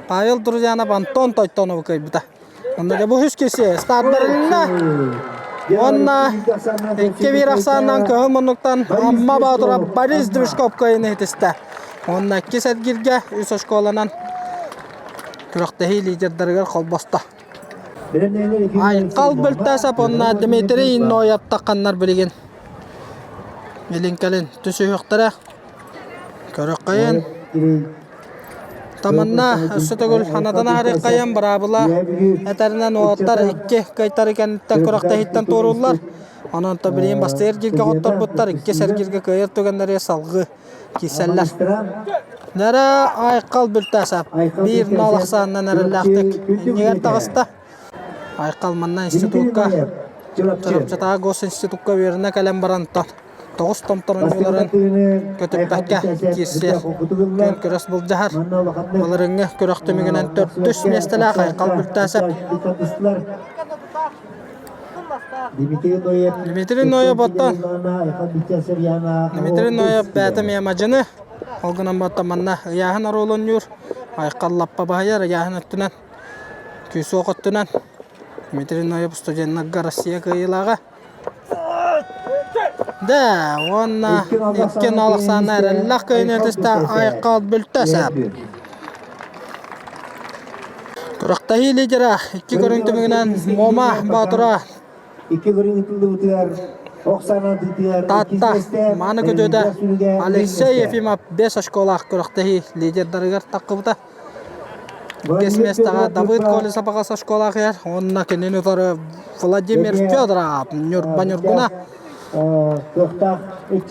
Павел Друзьянов Антон Тойтонову кыайбыта. Онно дьэ бу үс киһи стардарына уонна 2-1 ахсаанынан көһө муннуктан Амма Боотура Борис Движков кыайыыны ситистэ. Уонна иккис эргииргэ үс оскуоланан күрэхтэһии лидердарыгар холбосто. Айхал Бөлтөөсөп уонна Дмитрий Ноев тахханнар билигин илин-кэлин түсүһүөхтэрэ. Көрөххөйөн Таманна өссө төгүл ханатан аһарыаххайан быраабыла этэринэн уолаттар икки кыайтары кэнниттэн күрэхтэһииттэн туорууллар. Онон то билигин бастыыр эргииргэ хотторбуттар, иккис эргииргэ кыайар түгэннэри салгыы киирсэллэр. Нэрэ Айхал Бүлтээсэп биир нол ахсаанынан эрэллээхтик иннигэр таҕыста. Айхал манна институкка Чурапчытааҕы госинститукка үөрэнэ кэлэн баран тоҕус томторунньуларын көтүппэккэ киирсиэр күөн күрэс былдьаһар. Былырыҥҥы күрэх түмүгүнэн төрдүс миэстэлээх Айхал Бүлтээсэп Дмитрий Ноев оттон Дмитрий Ноев бэйэтэ эмиэ мадьыны ол гынан баран манна ыйааһын оруолун Айхал лаппа баһыйар ыйааһын өттүнэн күүс-уох өттүнэн Дмитрий Ноев студеннарга Россия кыайыылааҕа Да, уонна 2-0 ахсаана эрэллээх кыайыыны түстэ Айхал Бүлтөсөп. Күрэхтэһии лидера икки көрүҥ түмүгүнэн Муома Боотура Икки көрүҥ ытыллыбытыгар ох саанан тыытыгар Таатта Мааны күтүөтэ Алексей Ефимов 5 очколаах күрэхтэһии лидердарыгар таххыбыта. Иккис миэстэҕэ Давыд Колесов аҕас очколаах иһэр уонна кинини утары Владимир Федоров Ньурба Ньургуна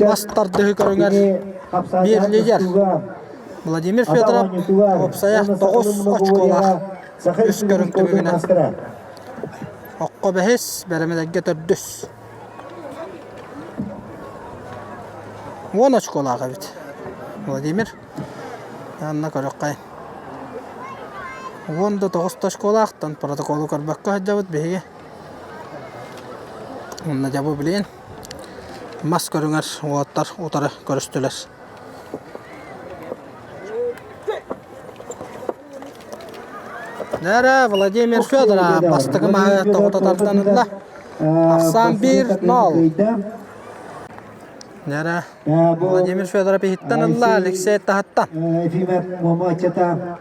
мас тардыһыы көрүҥэр биир лидер. Владимир Федоров уопсайа 9 очколаах үс көрүҥ түмүгүнэн окко бэһис, бэрэмэдэргэ төрдүс. 10 очколаах эбит Владимир. Анна көрөххөйүн. Уон да тоҕус да оскуолаахтан протоколу көрбөккө сылдьабыт биһиги. Онно дьэ бу билигин мас көрүҥэр уолаттар утары көрүстүлэр. Нэрэ Владимир Федоров бастакы маһы тоҕута тардан ылла. Ахсаан 1-0. Нэрэ Владимир Федоров иһиттэн ылла, Алексей таһыттан. Ефимов Момо аччата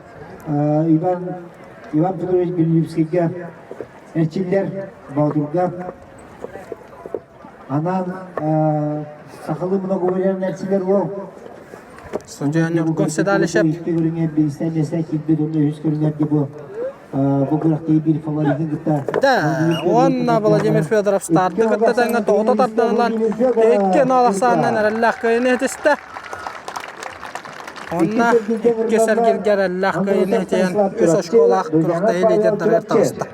Иван Иван Петрович Белюбскийга эрчиллэр Боотурга анаан сахалыы многоборье эрчиллэр уол Судья Нюргун Седалищев. Икки көрүҥэ биристэн миэстэ киирбит уонна үһүс көрүҥэргэ бу бу күрэхтэһии биир фаворитын кытта Да, уонна Владимир Федоров старты кытта тэҥҥэ тоҕута тардан ылан 2-0 ахсаанынан эрэллээх кыайыыны ситистэ. Онно иккис эргиргэ эрэллээх кыайыыны ситиһэн үс очколаах күрэхтэһии лидердэригэр таҕыста.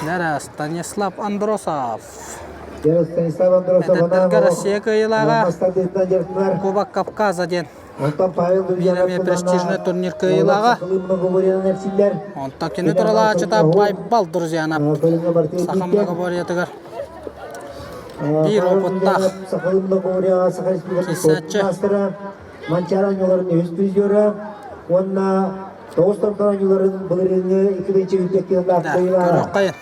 Нэрэ Станислав Андросов. Эдэрдэргэ Россия кыайыылааҕа Кубок Кавказа диэн Биир эмиэ престижный турнир кыайыылааҕа. Онтон кини туралааччыта Байбал Друзьянов саха многоборьетыгар биир опыттаах киирсээччи. Манчаары оонньууларын үһүс призера уонна тоҕус томтор оонньууларын былырыыҥҥы икки тыһыынча үүрдэк кыыллаах кыайыылааҕа.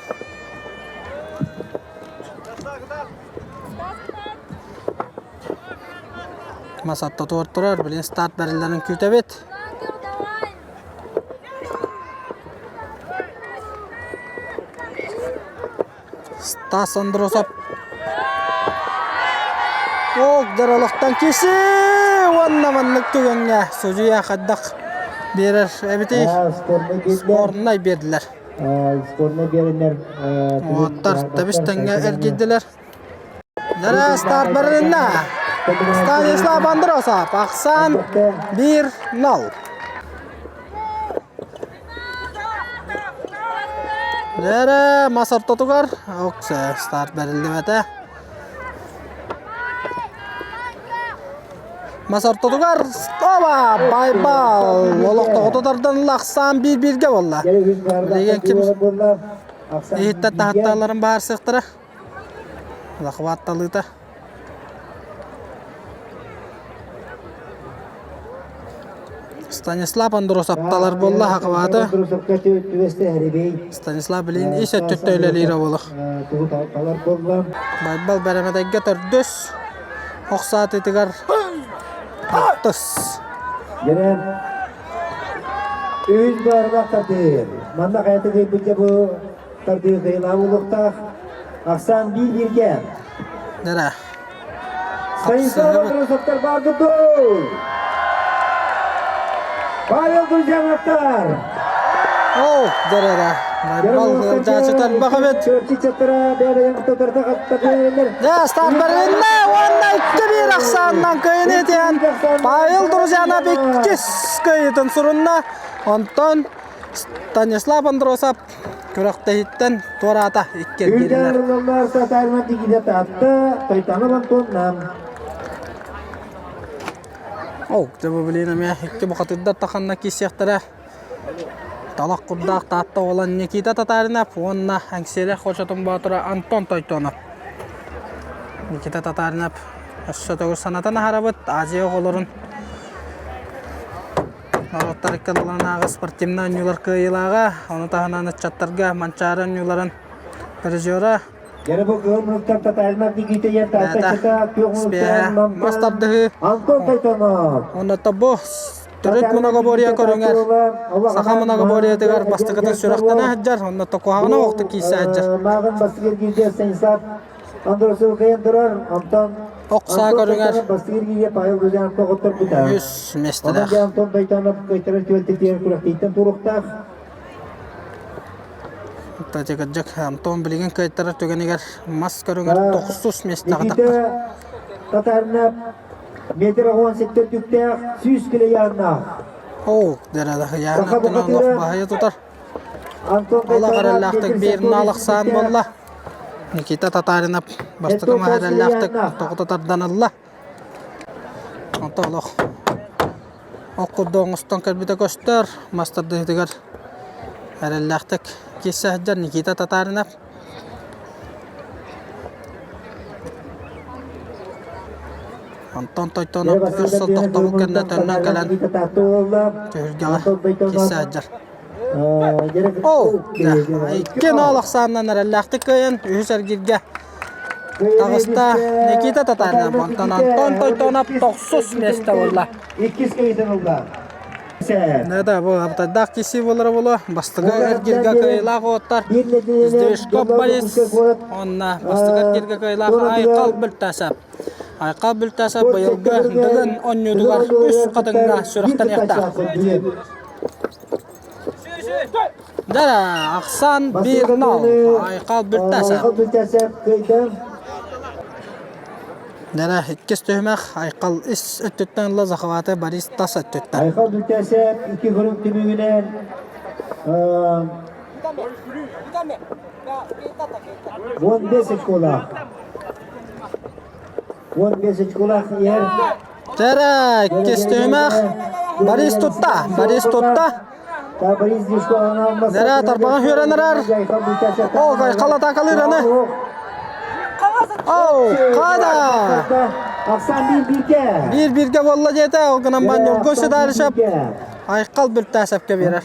Мас аттатыгар турар, билигин старт бэриллэрин күүтэбит. Стас Андросов. Ок, дьаралыктан киси! уонна маннык түгэҥҥэ судьуйа хайдах биэрэр эбитий? Спорнай биэрдилэр. Спорнай биэрэннэр Уоттар тэбис тэҥҥэ эргийдилэр. Дара старт барылынна. Станислав Андросов ахсаан 1-0. Дара мас ортотугар старт бэриллибэтэ. Мас ортотугар оба Байбал олохтоҕуту тардан ахсаан биир-бииргэ буолла. Билигин ким иһиттэр таһаттааларын баарсыахтара. Захватталыыта. Станислав Андросов талар буолла хакыбааты. Станислав билин ис өттүттэ үлэлиир буолух. Байбал бэрэмэдэйгэ төрдүс ох саатыытыгар алтыс. Дьэрэ үс баарылаах тардыы. Манна хайата кыйбыт бу тардыы кыйылаах буолуохтаах. Ахсаан биир бииргэ. Дьэрэ. Станислав Андросовтар бааргыт дуу? Павел Друзьяновтар! Оо, дьэрэ. Байбал ыалдьааччы элбэх эбит. Дьэ, старт бэрилиннэ уонна 2-1 ахсаанынан кыайыны этиэн Павел Друзьянов иккис кыайыытын сурунна. Онтон Станислав Андросов күрэхтэһииттэн туораата икки эргииринэр. Ол, дьэ бу билигин эмиэ икки бухатыырдар таханна киирсиэхтэрэ. Талах курдаах Таатта уола Никита Татаринов уонна Эҥсиэли хочотун боотура Антон Тойтонов. Никита Татаринов өссө төгүл санатан аһарабыт Азия оҕолорун норуоттар ыккардыларынааҕы спортивнай оонньуулар кыайыылааҕа, ону таһынан ыччаттарга Манчаары оонньууларын призера Дьэ бу кыһыл мунуктан Татаринов Никита диэн Таатта күөх мунуктан мас тардыһыы Антон Тойтонов. Уонна тобу төрүт многоборье көрүҥэр саха многоборьетыгар бастакытын сүрэхтэнэ сылдьар, онно токуһаҕына оҕохтук киирсэ сылдьар. Мааҕын бастакы эргииргэ Станислав Андросов кыайан турар, онтон Ох саа көрүҥэр бастакы эргииргэ Павел Гузяновка хотторбута. үс миэстэлээх. Онон Антон Тойтонов кыайтарар түбэлтэтигэр күрэхтэһииттэн туруохтаах. Кырдьык, Антон билигин кыайтарар түгэнигэр мас көрүҥэр тохсус миэстэҕэ таххар. Татаринов метр 17 үрдүктээх, 100 кило ыйааннаах. Оо, дэрэ ыйааһын олох баһыйа тутар. Олох эрэллээхтик биир наалахсаан буолла. Никита Татаринов бастакы маһы эрэллээхтик тоҕута тардан ылла. Онто олох ох курдук оҥостон кэлбитэ көстөр. Мас тардыһыытыгар эрэллээхтик киирсэ сылдьар Никита Татаринов. Онтон Тойтонов үс сыл тохтобул кэннэ төннөн кэлэн түһүлгэҕэ киирсэ сылдьар. Оо, икки ноол ахсаанынан эрэллээхтик кыайан үһүс эргииргэ таҕыста Никита Татаринов. Онтон Антон Тойтонов тохсус миэстэ буолла. Иккис кыйытын ылла. Да, бу абытайдаах киси буолара буолуо. Бастакы эргииргэ кыайыылаах уоттар Сдвижков Борис уонна бастакы эргииргэ кыайыылаах Айхал Бүлтасов. Айхал Бүлтасов быйылгы Дыгын оонньуутугар үс хатыҥҥа сүрэхтэниэхтээх. Дара, ахсаан 1-0. Айхал Бүлтасов. Айхал Бүлтасов кыайда. Дара, иккис түһүмэх Айхал ис өттүттэн ыла захваты Борис тас өттүттэн. Айхал Бүлтасов икки көрүҥ түмүгүнэн 15 очколаах. 15 очколаах иһэр. Дара, иккис түһүмэх Борис тутта. Борис тутта. Нэрэ тарбаҕа үөрэн эрэр. О, Айхал атаакалыыр аны. Оу, хада! Биир бииргэ буолла диэтэ, ол гынан баран Ньургун Седалищев Айхал Бүлтээсэпкэ биэрэр.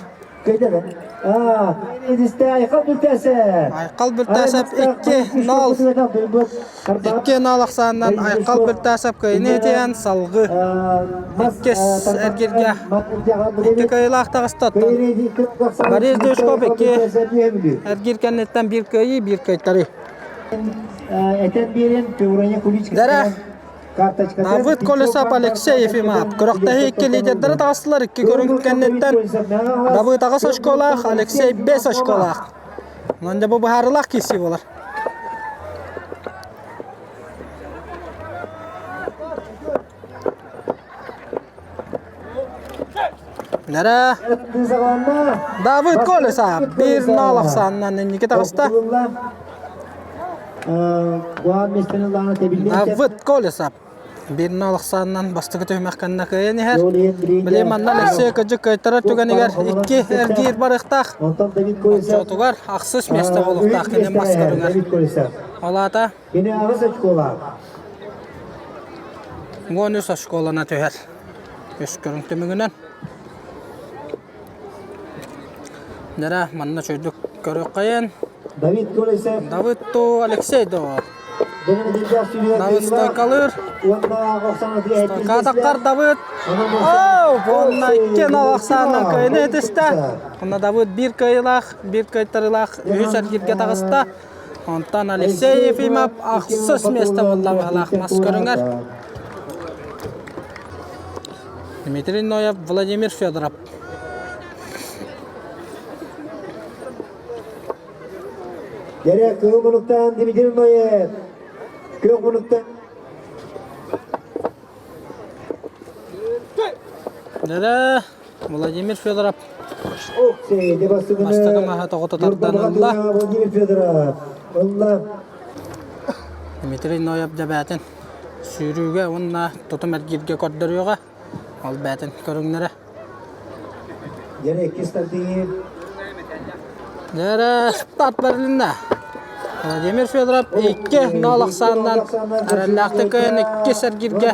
Айхал Бүлтээсэп 2-0. 2-0 ахсаанынан Айхал Бүлтээсэп кыайыны итиэн салгыы иккис эргиргэ икки кыайыылаах таҕыста. Оттон Борис Душков икки эргиир кэнниттэн биир кыайыы, биир кыайтарыы. Этэн биэрэн, Певроня Куличка Дэрэ. Давыд Колесов, Алексей Ефимов. Күрэхтэһии икки лидердэрэ таҕыстылар. Икки көрүҥ кэнниттэн Давыд аҕыс очколаах, Алексей бэс очколаах. Онон дьэ бу быһаарыылаах киирсии буолар. Нэрэ Давыд Колесов биир нол ахсаанынан инники таҕыста. Давыд Колесов биир нол ахсаанынан бастакы түһүмэх кэннэ кыайан иһэр. Били манна Алексей кыдьык кыайтарар түгэнигэр икки эргиир барыахтаах. Оччотугар ахсыс миэстэ буолуохтаах кини мас көрүҥэр. Ол аата Кини аҕыс очколаах. 13 оскуолана түһэр. Үс көрүҥ түмүгүнэн. Дара манна чөйдүк көрүөххэйин. Давид Колесов. Давид ту Алексей до. Давид стойкалыыр. Стойка таққар Давид. Оу, уонна икки нал ахсаанынан кыайыны этистэ. Онно Давид биир кыайыылаах, биир кыайтарыылаах үһүс эргииргэ таҕыста. Онтон Алексей Ефимов ахсыс миэстэ буолла быһалаах мас көрүҥэр. Дмитрий Ноев, Владимир Федоров. Дэрэ кыһыл мунуктан Дмитрий Ноев. Күөх мунуктан Дэрэ Владимир Федоров бастакы маһа тоҕо тардан ылла. Владимир Федоров ылла. Дмитрий Ноев дьэбээтин сүүрүүгэ уонна тутум эргииргэ көрдөрүөҕэ. Ол бээтин көрүҥнэрэ. Дьэрэ иккис тардыы. Дьэрэ старт бэрилиннэ. Владимир Федоров 2-0 ахсаанынан эрэллээхтик кыайан иккис эргииргэ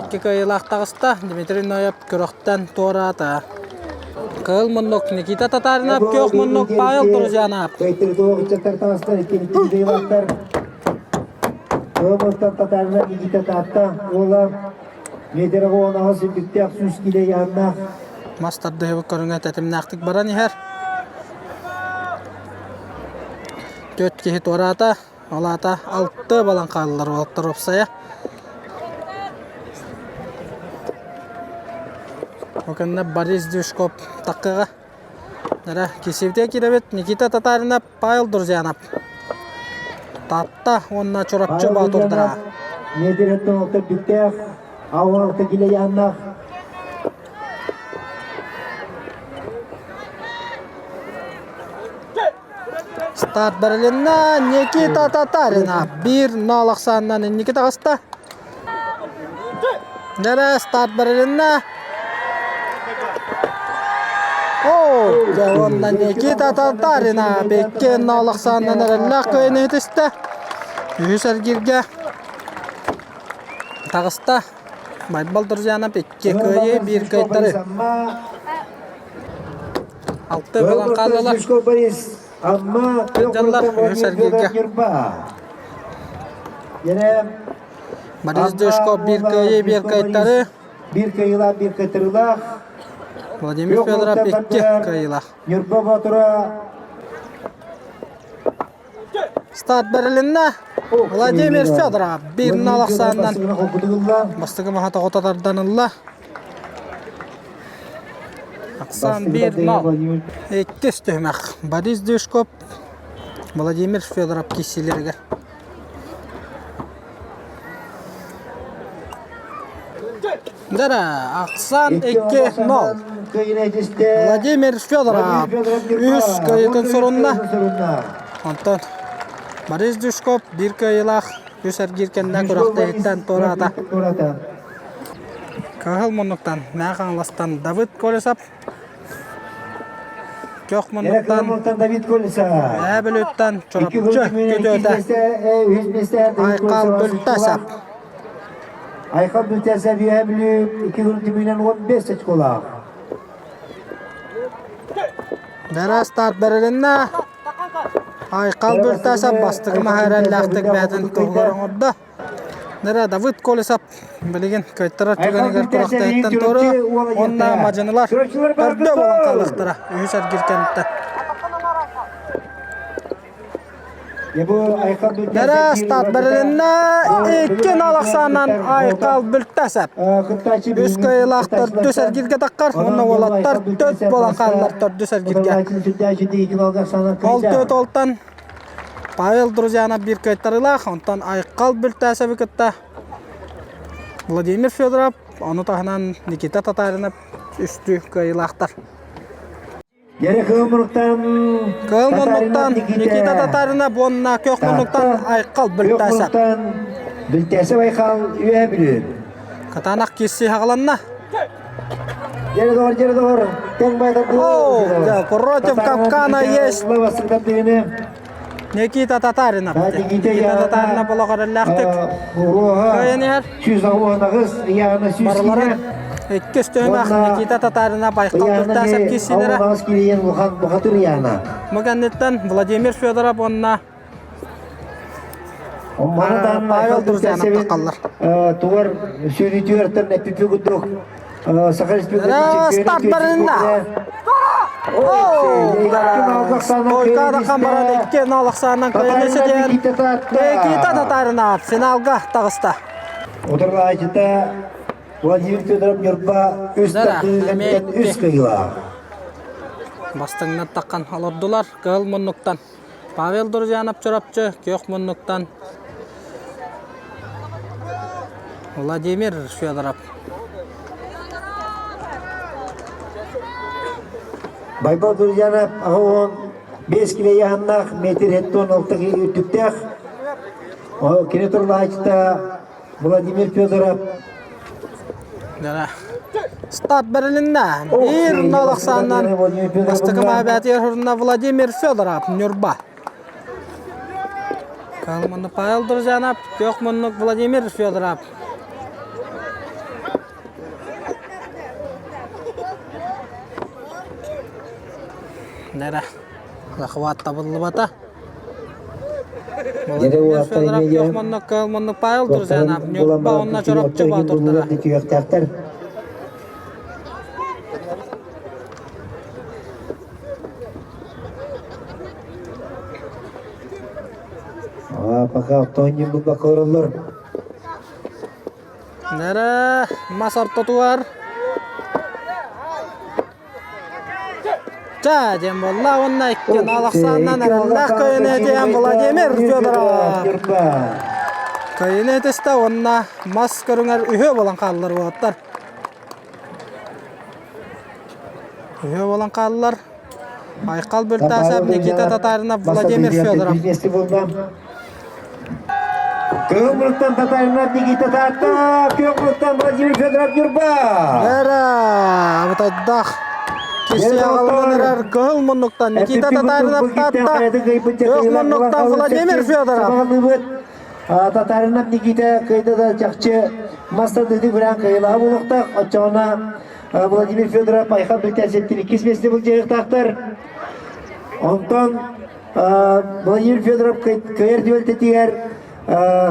икки кыайыылаах таҕыста. Дмитрий Ноев күрэхтэн туораата. Кыһыл муннук Никита Татаринов, күөх муннук Павел Друзьянов. Кыайтырытыах ыччаттар таҕыстар икки кыайыылаахтар. Кыһыл Татаринов Никита Таатта уола Метрого онаҕас үрдүктээх сүүс киилэ ыйааннаах. Мас тардыһыбыт көрүҥэ тэтимнээхтик баран иһэр. Түөрт киһи туораата, ол аата алты балан хааллар уолаттар уопсайа. Ол кэннэ Борис Дюшков таккыга. Эрэ кисибитэ киирэбит Никита Татаринов, Павел Друзьянов. Таатта уонна Чурапчы Боотурдара. Метреттен алта үрдүктээх, ауан алта килэ ыйааннаах. Старт бэрилиннэ Никита Татарина 1-0 ахсаанынан инники таҕыста. Дэрэ старт бэрилиннэ. Оо, дьэ уонна Никита Татарина 2-0 ахсаанынан эрэллээх кыайыыны ситистэ. Үһүс эргииргэ таҕыста. Байбал Друзьянов икки кыайыы, биир кыайтары. Алты буолан хааллылар. Амма Дьаллар үһүс эргииргэ. Борис Дюшков биир кыайыы, биир кыайтары. Биир кыайыылаах, биир кыайтарыылаах. Владимир Федоров икки кыайыылаах. Ньурба Боотура Старт бэрилиннэ. Владимир Федоров биир нал ахсаанынан бастакы маһа тоҕо тардан ылла. Ахсаан 1-0. Иккис түһүмэх. Борис Дюшков, Владимир Федоров киирсиилэригэр. Дара, ахсаан 2-0. Владимир Федоров үс кыайыытын сурунна. Онтон Борис Дюшков биир кыайыылаах үс эргиир кэннэ күрэхтэһииттэн туораата. Кыһыл муннуктан Мэҥэ Хаҥаластан Давыд Колесов Көх муннуктан Давид Колесов Ээ Бүлүүттэн Чурапчы күтүөтэ Айхал Бүлтэсэп Айхал Бүлтэсэп Үөһээ Бүлүү икки күн түмүгүнэн 15 очколаах. Дара старт бэрилиннэ. Айхал Бүлтэсэп бастакы маһа эрэллээхтик бэйэтин туһугар оҥордо. Нера Давыд Колесов билигин кыайтарар түгэнигэр курахтайыттан туору уонна мадьынылар төрдө буолан хаалыахтара үһүс эргир кэнниттэн. Бэрэ старт бэрилиннэ 2-0 ахсаанан Айхал Бүлтэсэп. Үс кыайыылаах төрдүс эргиргэ таххар, уонна уолаттар төрт буолан хааллар төрдүс эргиргэ. Ол төрт олтан Павел Друзьянов биир кыайтарыылаах, онтон Айхал Бүлтээсэби кытта Владимир Федоров, ону таһынан Никита Татаринов үстүү кыайыылаахтар. Дьэрэ кыыл мунуктан Кыыл муннуктан Никита Татаринов уонна Көх муннуктан Айхал Бүлтээсэп. Бүлтээсэп Айхал Үөһэ Бүлүү. Катанах киирсии хаҕаланна. Дьэрэ доҕор, дьэрэ доҕор, тэҥ О, против капкана есть Никита Татаринов. Никита Татаринов олоҕор эллээхтик кыайан иһэр. Барыларын иккис түһүмэх Никита Татаринов Байкал Туртасов киирсиилэрэ. Бу кэнниттэн Владимир Федоров уонна Павел Друзьянов таххаллар. Тугар сүүрүүтүгэр эппиппи курдук Саха Республикатын Старт барынна. Стойка да хамаран икки нал ахсаанынан кыайан ситиэн Никита Татаринов финалга таҕыста. Утарылааччыта Владимир Федоров Ньурба үс тардыыгыттан үс кыйылаах. Бастыҥнар таххан олордулар кыһыл муннуктан. Павел Друзьянов Чурапчы күөх муннуктан Владимир Федоров. Байбал Друзьянов 85 кило яһаннаах метр 76 үрдүктээх. Кини турлааччыта Владимир Федоров Старт бэрилиннэ. Биир нол ахсаанынан бастакы маабээтигэр хурунна Владимир Федоров, Ньурба. Калманы Павел Друзьянов, күөх муннук Владимир Федоров. Нера захват табыллыбата. Владимир Федоров күөх муннук кыһыл муннук Павел Друзьянов Ньурба уонна Чурапчы боотурдара. Пока Тони булбакороллор. Нера мас ортотугар Ча диэн буолла уонна икки Алахсааннан эрэллээх көйүнэ диэн Владимир Федоров. Көйүнэ түстэ уонна мас көрүҥэр үһүө буолан хааллар уолаттар. Үһүө буолан хааллар. Айхал Бөлтасов, Никита Татаринов, Владимир Федоров. Көмүртэн Татаринов Никита Таатта, Көмүртэн Владимир Федоров Ньурба. Эра, абытайдах. Киси аҕалынан эрэр кыһыл муннуктан Никита Татаринов Таатта, Көк муннуктан Владимир Федоров. Татаринов Никита кыйда да чахчы мастардыды күрэн кыйылаһа булуктах, оччоҕуна Владимир Федоров Айхал Бүлтәсеттин иккис миэстэ былдьаһыктаахтар. Онтон Владимир Федоров кыайар түбэлтэтигэр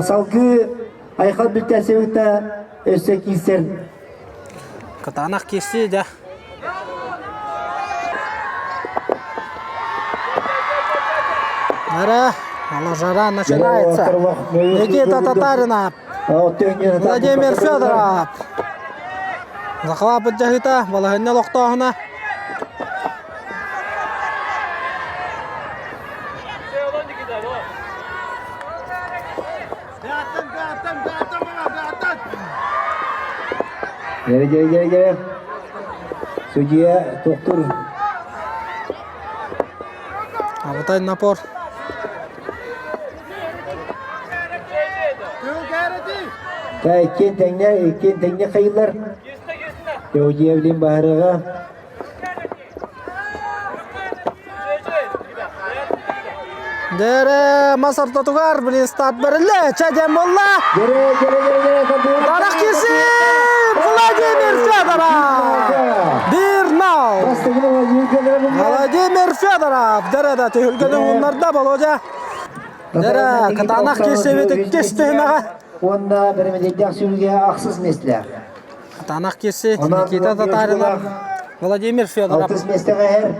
салгыы Айхал Бүлтәсевикта өссө киирсэр. Кытаанах киирсии дьэ. Ара, жара начинается. Никита Татаринов, Владимир Федоров. Захват дьаһыта, балаһынньа олохтооһуна. Дьэ, дьэ, дьэ, дьэ. Судья тохтур. Абытай напор. Та иккиэн тэҥҥэ, иккиэн тэҥҥэ хайыллар. Теодиевлин баһарыга. Дэрэ мас ортотугар блин старт бэриллэ. Чэ диэн буолла. Дарах киси Владимир Федоров. Бирнау. Владимир Федоров. Дэрэ да түһүлгэни ууннарда Володя. Дэрэ кытаанах киирсибит иккис түһүмэҕэ. Уонна бэрэмэдэйдээх сүүрүүгэ ахсыс миэстэлээх. Кытаанах киирси Никита Татаринов, Владимир Федоров. Алтыс миэстэҕэ иһэр.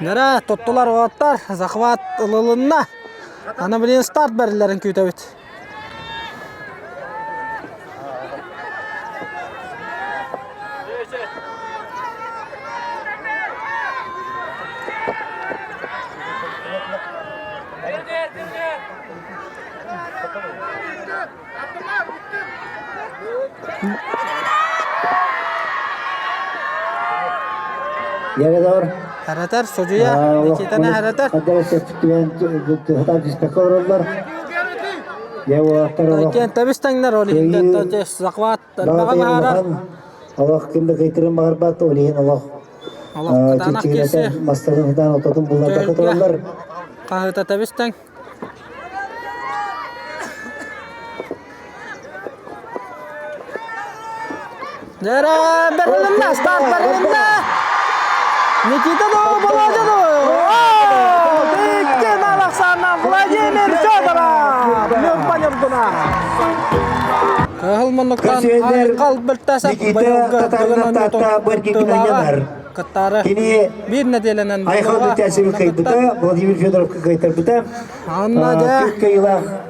Нара тоттулар уоттар, захват ылылынна. Аны билин старт бэриллэрин күүтэбит. Дьэ, Харатар, судьуйа Никитаны харатар. Иккиэн тэбис тэҥнэр ол иһин захват элбэҕи баһаарар. Олох ким да кыйтырын баҕарбат, ол иһин олох Олох кытаанах киирсэ. Мастарын хытаан ототун булларбакка тураллар. Хаһыта тэбис тэҥ. Дьэрэ, бэрилиннэ, старт бэрилиннэ! Никита до, Володя до! Икки Александр Владимир Федоров! Ньурба Ньургуна! Кыһыл муннуктан Айхал Бөлтәсәп Никита Татаринов Таатта бэркикинэн кыттаары Кини биир нэдиэлэнэн Айхал Бүтээсеви кыайбыта, Владимир Федоровка кыайтарбыта. Анна дьэ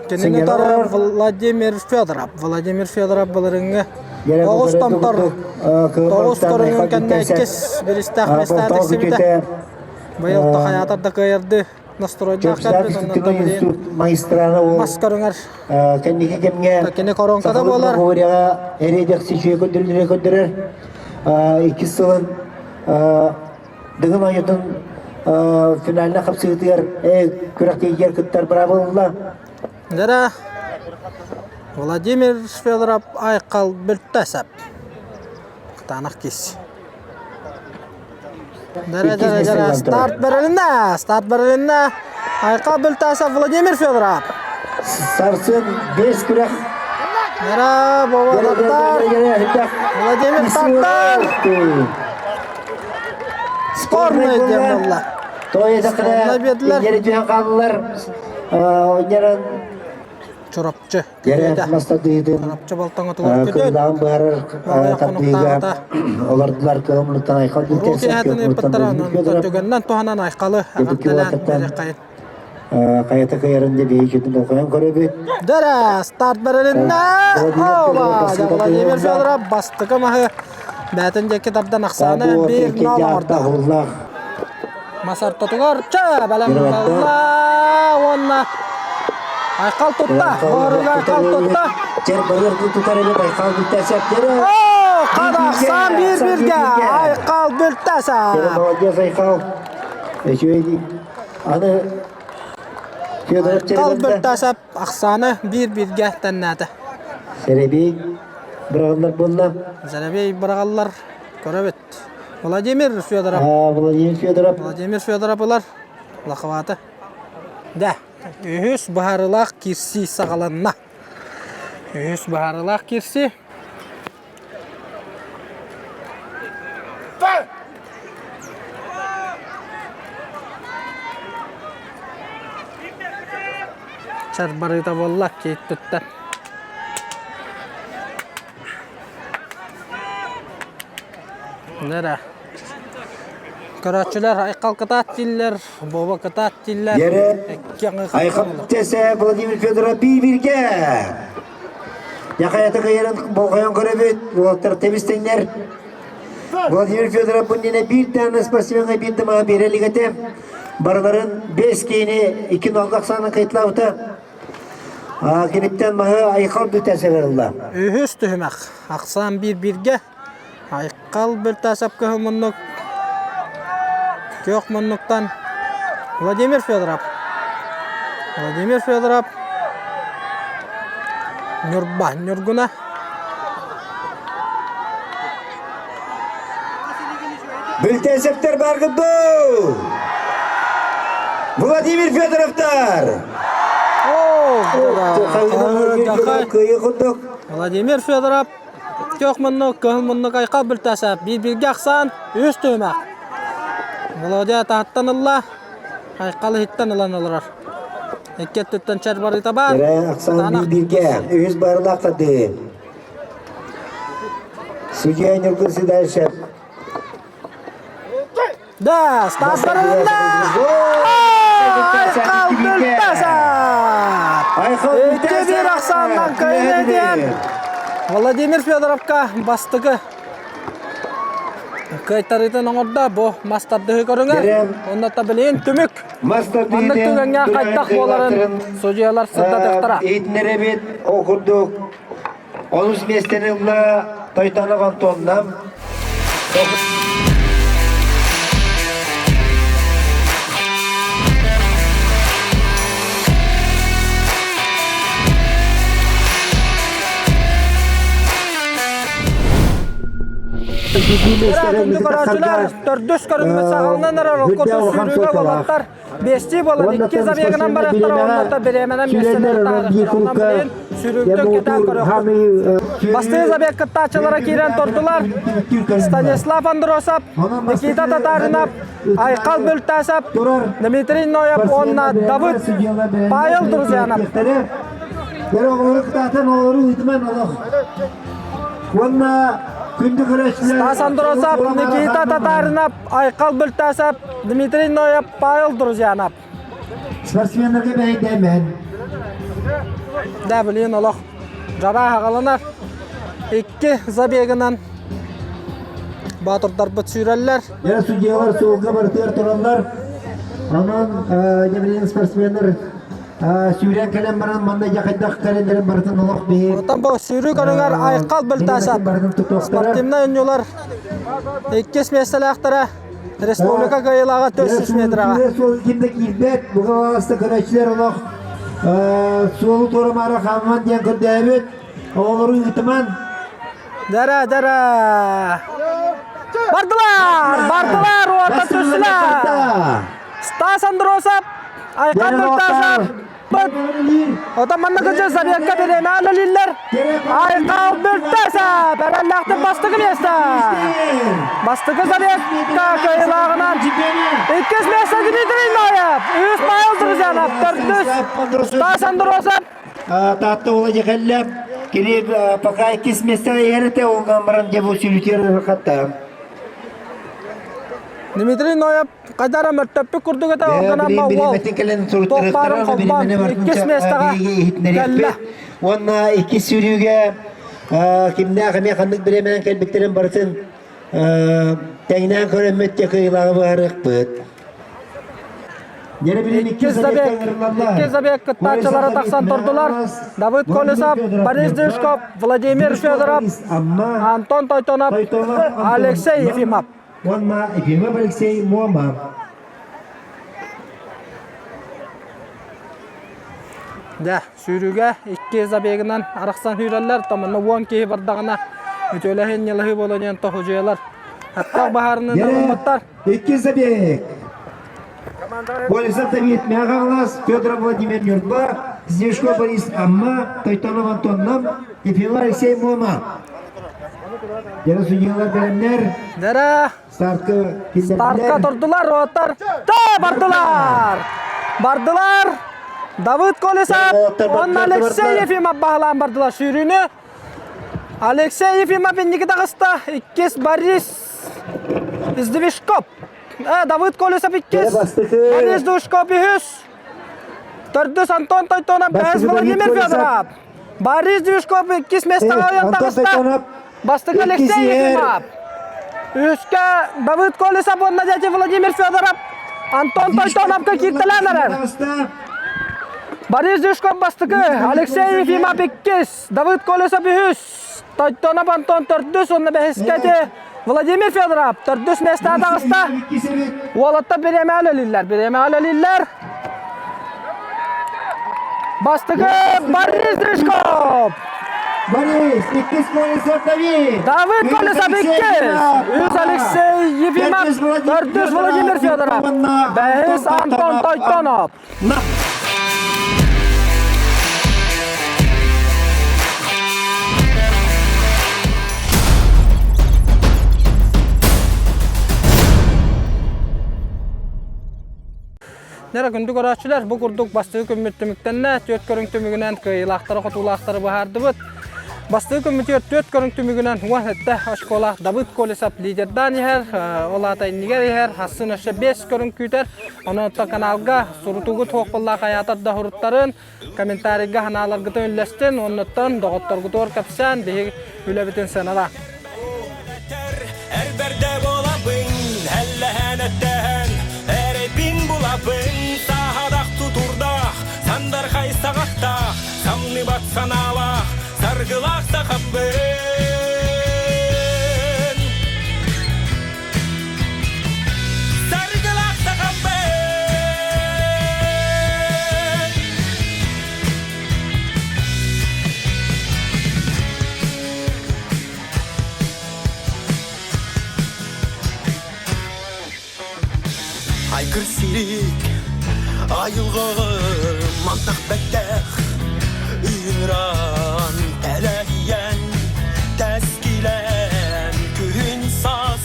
кинини утары Владимир Федоров. Владимир Федоров былырыҥҥы тоҕус томтор тоҕус көрүҥүн кэннэ иккис биристээх миэстэҕэ тиксибитэ. Быйыл тахайаатар да кыайарды настройдаах кэлбит оннуттан билигин мас көрүҥэр кэнники кэмҥэ кини коронкада буолар. Эриэдэхси үчүгэй көрдөрүүлэри көрдөрөр. Иккис сылын Дыгын оонньуутун финальнай хапсыһыытыгар күрэхтэһиитигэр кыттар быраабы ылла. Дара Владимир Федоров Айхал Бүлтэсэп. Кытаанах кис. Дара дара дара старт бэрилиннэ, старт бэрилиннэ. Айхал Бүлтэсэп Владимир Федоров. Сарсын 5 күрэх Дара Бова Тартар. Владимир Тартар. Спорный диэн буолла. Спорный биэрдилэр. Иҥэри түһэн хааллылар. Иҥэрэн Чурапчы. Ярэ мастардыытын Чурапчы балтаҥатыгар күдүн. кыылаан быһарар тардыыга олордулар кыһымлыттан айхал Уруу киэһэтин ыыппыттара түгэннэн туһанан айхалы аҕарталаан бэриэххэйин. Хайата кыйарын да биһи чутун болҕойон көрөбүт. Дара старт бэрилиннэ. Оба! Владимир Федоров бастакы маһы бээтин диэки тардан ахсааны 1-0 оҥордо. Мас ортотугар чэ бэлэм буолла уонна Айхал тутта. Боруга Айхал тутта. Чер барыр тутар эбит Айхал бүттәсәп. О, Казахстан бир-бирге Айхал бүттәсәп. Молодец Айхал. Үчүгэй Аны Федоров Айхал бүттәсәп ахсааны бир-бирге тэннээтэ. Сэрэбий быраҕыллар буолла. Сэрэбий быраҕаллар көрөбүт. Владимир Федоров. Владимир Федоров. Владимир Федоров ылар. Лахваты. Да. Үһүс быһаарыылаах киирсии саҕаланна. Үһүс быһаарыылаах киирсии. Чарбарыыта буолла кииттиттэн. Нэрэ. Көрөөччүлэр айхал кытаат дииллэр, Вова кытаат дииллэр. Ере Айхал тесе Владимир Федоров бирге. Яхаята кыйарын болҕойон көрөбүт, уолаттар тэбистеңнер. Владимир Федоров бу биир дааны спортсменга биир да биэрэ илик Барыларын 5 киини 2 нолга ахсаанын кыйтлаабыта. Киниттэн маһы Айхал бүтәсэ барылла. Үһүс түһүмэх. Ахсаан биир-бииргэ. Айхал Бөлтасов кыһыл муннук. Күөх муннуктан Владимир Федоров. Владимир Федоров. Ньурба Ньургуна. Бүлтээсэптэр бааргыт дуу? Владимир Федоровтар! Кыайыы курдук. Владимир Федоров Төх муннук, кыһыл муннук айхал бүлтээсэп. Биир-бииргэ ахсаан үс түһүмэх. Володя таһыттан ылла, айхал иһиттэн ылан олорор. Икки өттүттэн чэр барыыта баар. Эрэ ахсаан биир-бииргэ үһүс барылаах тардыы. Судья Ньургун Седалищев. Да, старт Айхал Бүлтасов! 2-1 ахсааннан кыайыы диэн Владимир Федоровка бастакы кыайтарыытын оҥордо. Бу мас тардыһыы көрүҥэр. Онно билигин түмүк. Маннык түгэҥҥэ хайдах буоларын судьуйалар сырдатыахтара. Иһитиннэрэбит ол курдук Онус миэстэни ылла Тойтонов Антоннам. Күндү көрөөччүлэр, төрдүс көрүҥмүт саҕаланан эрэр ол курдук сүүрүүгэ уолаттар Бестии буолан икки забегынан барыахтара уонна бириэмэнэн миэстэлэри таһаарыахтара. Онон билигин сүүрүүттэн кэтээн көрүөхпүт. Бастыҥ забег кыттааччылара киирэн турдулар. Станислав Андросов, Никита Татаринов, Айхал Бүлтасов, Дмитрий Ноев уонна Давыд Павел Друзьянов. Стас Андросов, Никита Татаринов, Айхал Бүлтасов, Дмитрий Ноев, Павел Друзьянов. Спортсменнарга бэйдэмэн. Да, блин, олох жара хагаланар. Икки забегынан Боотурдарбыт сүүрэллэр. Я судьялар суолга барытыгар тураллар. Онон дебилин спортсменнар сүүрэн кэлэн баран манна дьахайдах кэлэллэрин барытын олох биһи. Оттон бу сүүрүү көрүҥэр Айхал Бөлтаасап спортивнай оонньуулар иккис миэстэлээхтэрэ республика кыайыылааҕа 400 метраҕа. Суол ким да киирбэт, буга аласта көрөөччүлэр олох суолу туорамаары хаамман диэн көрдөөбүт. Оҕолору ыытыман. Дара, дара. Бардылар! Бардылар! Уота түстүлэр! Стас Андросов, Айхан Быртасов, Быт. Отон манна кыдьы Забекка бириэмэ үлэлииллэр. Айхал Быртасов эрэллээхтик бастакы миэстэ. Бастакы Забекка кыайыылааҕынан иккис миэстэ Дмитрий Ноев, үс Павел Друзьянов, төрдүс Стас Андросов. Таатта уола дьэхэллэ. Кини пока иккис миэстэҕэ иһэр этэ, ол гынан баран дьэ бу сүүрүтүөр хатта. Дмитрий Ноев хайда эрэ мөртөппүт курдук этэ, ол гынан уол туох баарын холбоон иккис миэстэҕэ кэллэ. Уонна иккис сүүрүүгэ кимнээх эмиэ ханнык бириэмэнэн кэлбиттэрин барытын тэҥнээн көрөммүт кыайыылааҕы быһаарыахпыт. Иккис забег, иккис забег кыттааччылара тахсан турдулар. Давыд Колесов, Борис Дышков, Владимир Федоров, Антон Тойтонов, Алексей Ефимов. Уонна Ефимов Алексей Муома. Дьэ, сүүрүүгэ икки забегынан арахсан сүүрэллэр. Томонно уон киһи бардаҕына үтүөлэһин ньылаһыы буолан диэн тоһудьуйалар. Хаттах баһаарынан ылыммыттар. Икки забег. Колесов Давид Мяхалас, Федоров Владимир Нюрба, Снежко Борис Амма, Тойтонов Антон Нам, Ефимов Алексей Муома. Дьэ, судьялар бэлэмнэр. Дара. Стартка Стартка турдулар, роттар. Та бардылар. Бардылар. Давыд Колесов, онно Алексей Ефимов баһылаан бардылар сүүрүүнү. Алексей Ефимов инники таҕыста. Иккис Борис Издвижков. Давыд Колесов иккис. Борис Душков үһүс. Төрдүс Антон Тойтонов, бэһис Владимир Федоров. Борис Движков иккис миэстэҕэ ойон таҕыста. Бастакы Алексей Ефимов. Үһүскэ Давыд Колесов уонна дядя Владимир Федоров Антон Тойтоновка кииртэлээн эрэр. Борис Дюшков бастакы, Алексей Ефимов иккис, Давыд Колесов үһүс, Тойтонов Антон төрдүс уонна бэһискэ Владимир Федоров төрдүс миэстэҕэ таҕыста. Уолаттар бириэмэ үлэлииллэр, бириэмэ үлэлииллэр. Бастакы Борис Дышков! Борис, иккис Колесов Давид! Давид Колесов иккис! Үс Алексей Ефимов, төрдүс Владимир Федоров, бэһис Антон Тойтонов. Нера күндү көрөөччүлэр, бу курдук бастакы күммүт түмүктэннэ, түөрт көрүҥ түмүгүнэн кыайыылаахтары хотуулаахтары быһаардыбыт. Бастакы күммүтүгэр түөрт көрүҥ түмүгүнэн 17 очколаах Давыд Колесов лидердаан иһэр, ол аата иннигэр иһэр, хассын өссө 5 көрүҥ күүтэр. Онон оттон каналга сурутуугут суохпуллаах айаатар да суруттарын, комментарийга санааларгытын үллэстин, оннуттан доҕотторгутугар кэпсээн биһиги үлэбитин сыаналаа. Эрбэрдэ буолабын, эллэһэн эттэһэн, эрэйбин булабын, сааһадах тутурдаах, сандархай саҕахтаах, самныбат санаалаах, саргылаах сахабын. Саргылаах сахабын! Айгыр сирик, айылгы мантах бэттэх, ыыран тэлэһийэн, тэскилэн күһүн саас,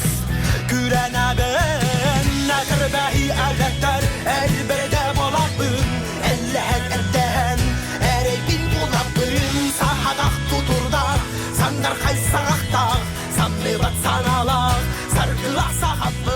күрэнэбин, әкірбәһи әләктер, әлбәрдә болабын, эллэһэн эттэһэн, эрэйбин булабын, сахадах тутурдах, сандархай саҕахтаах, самныбат санаалаах, саргылаах сахаппын.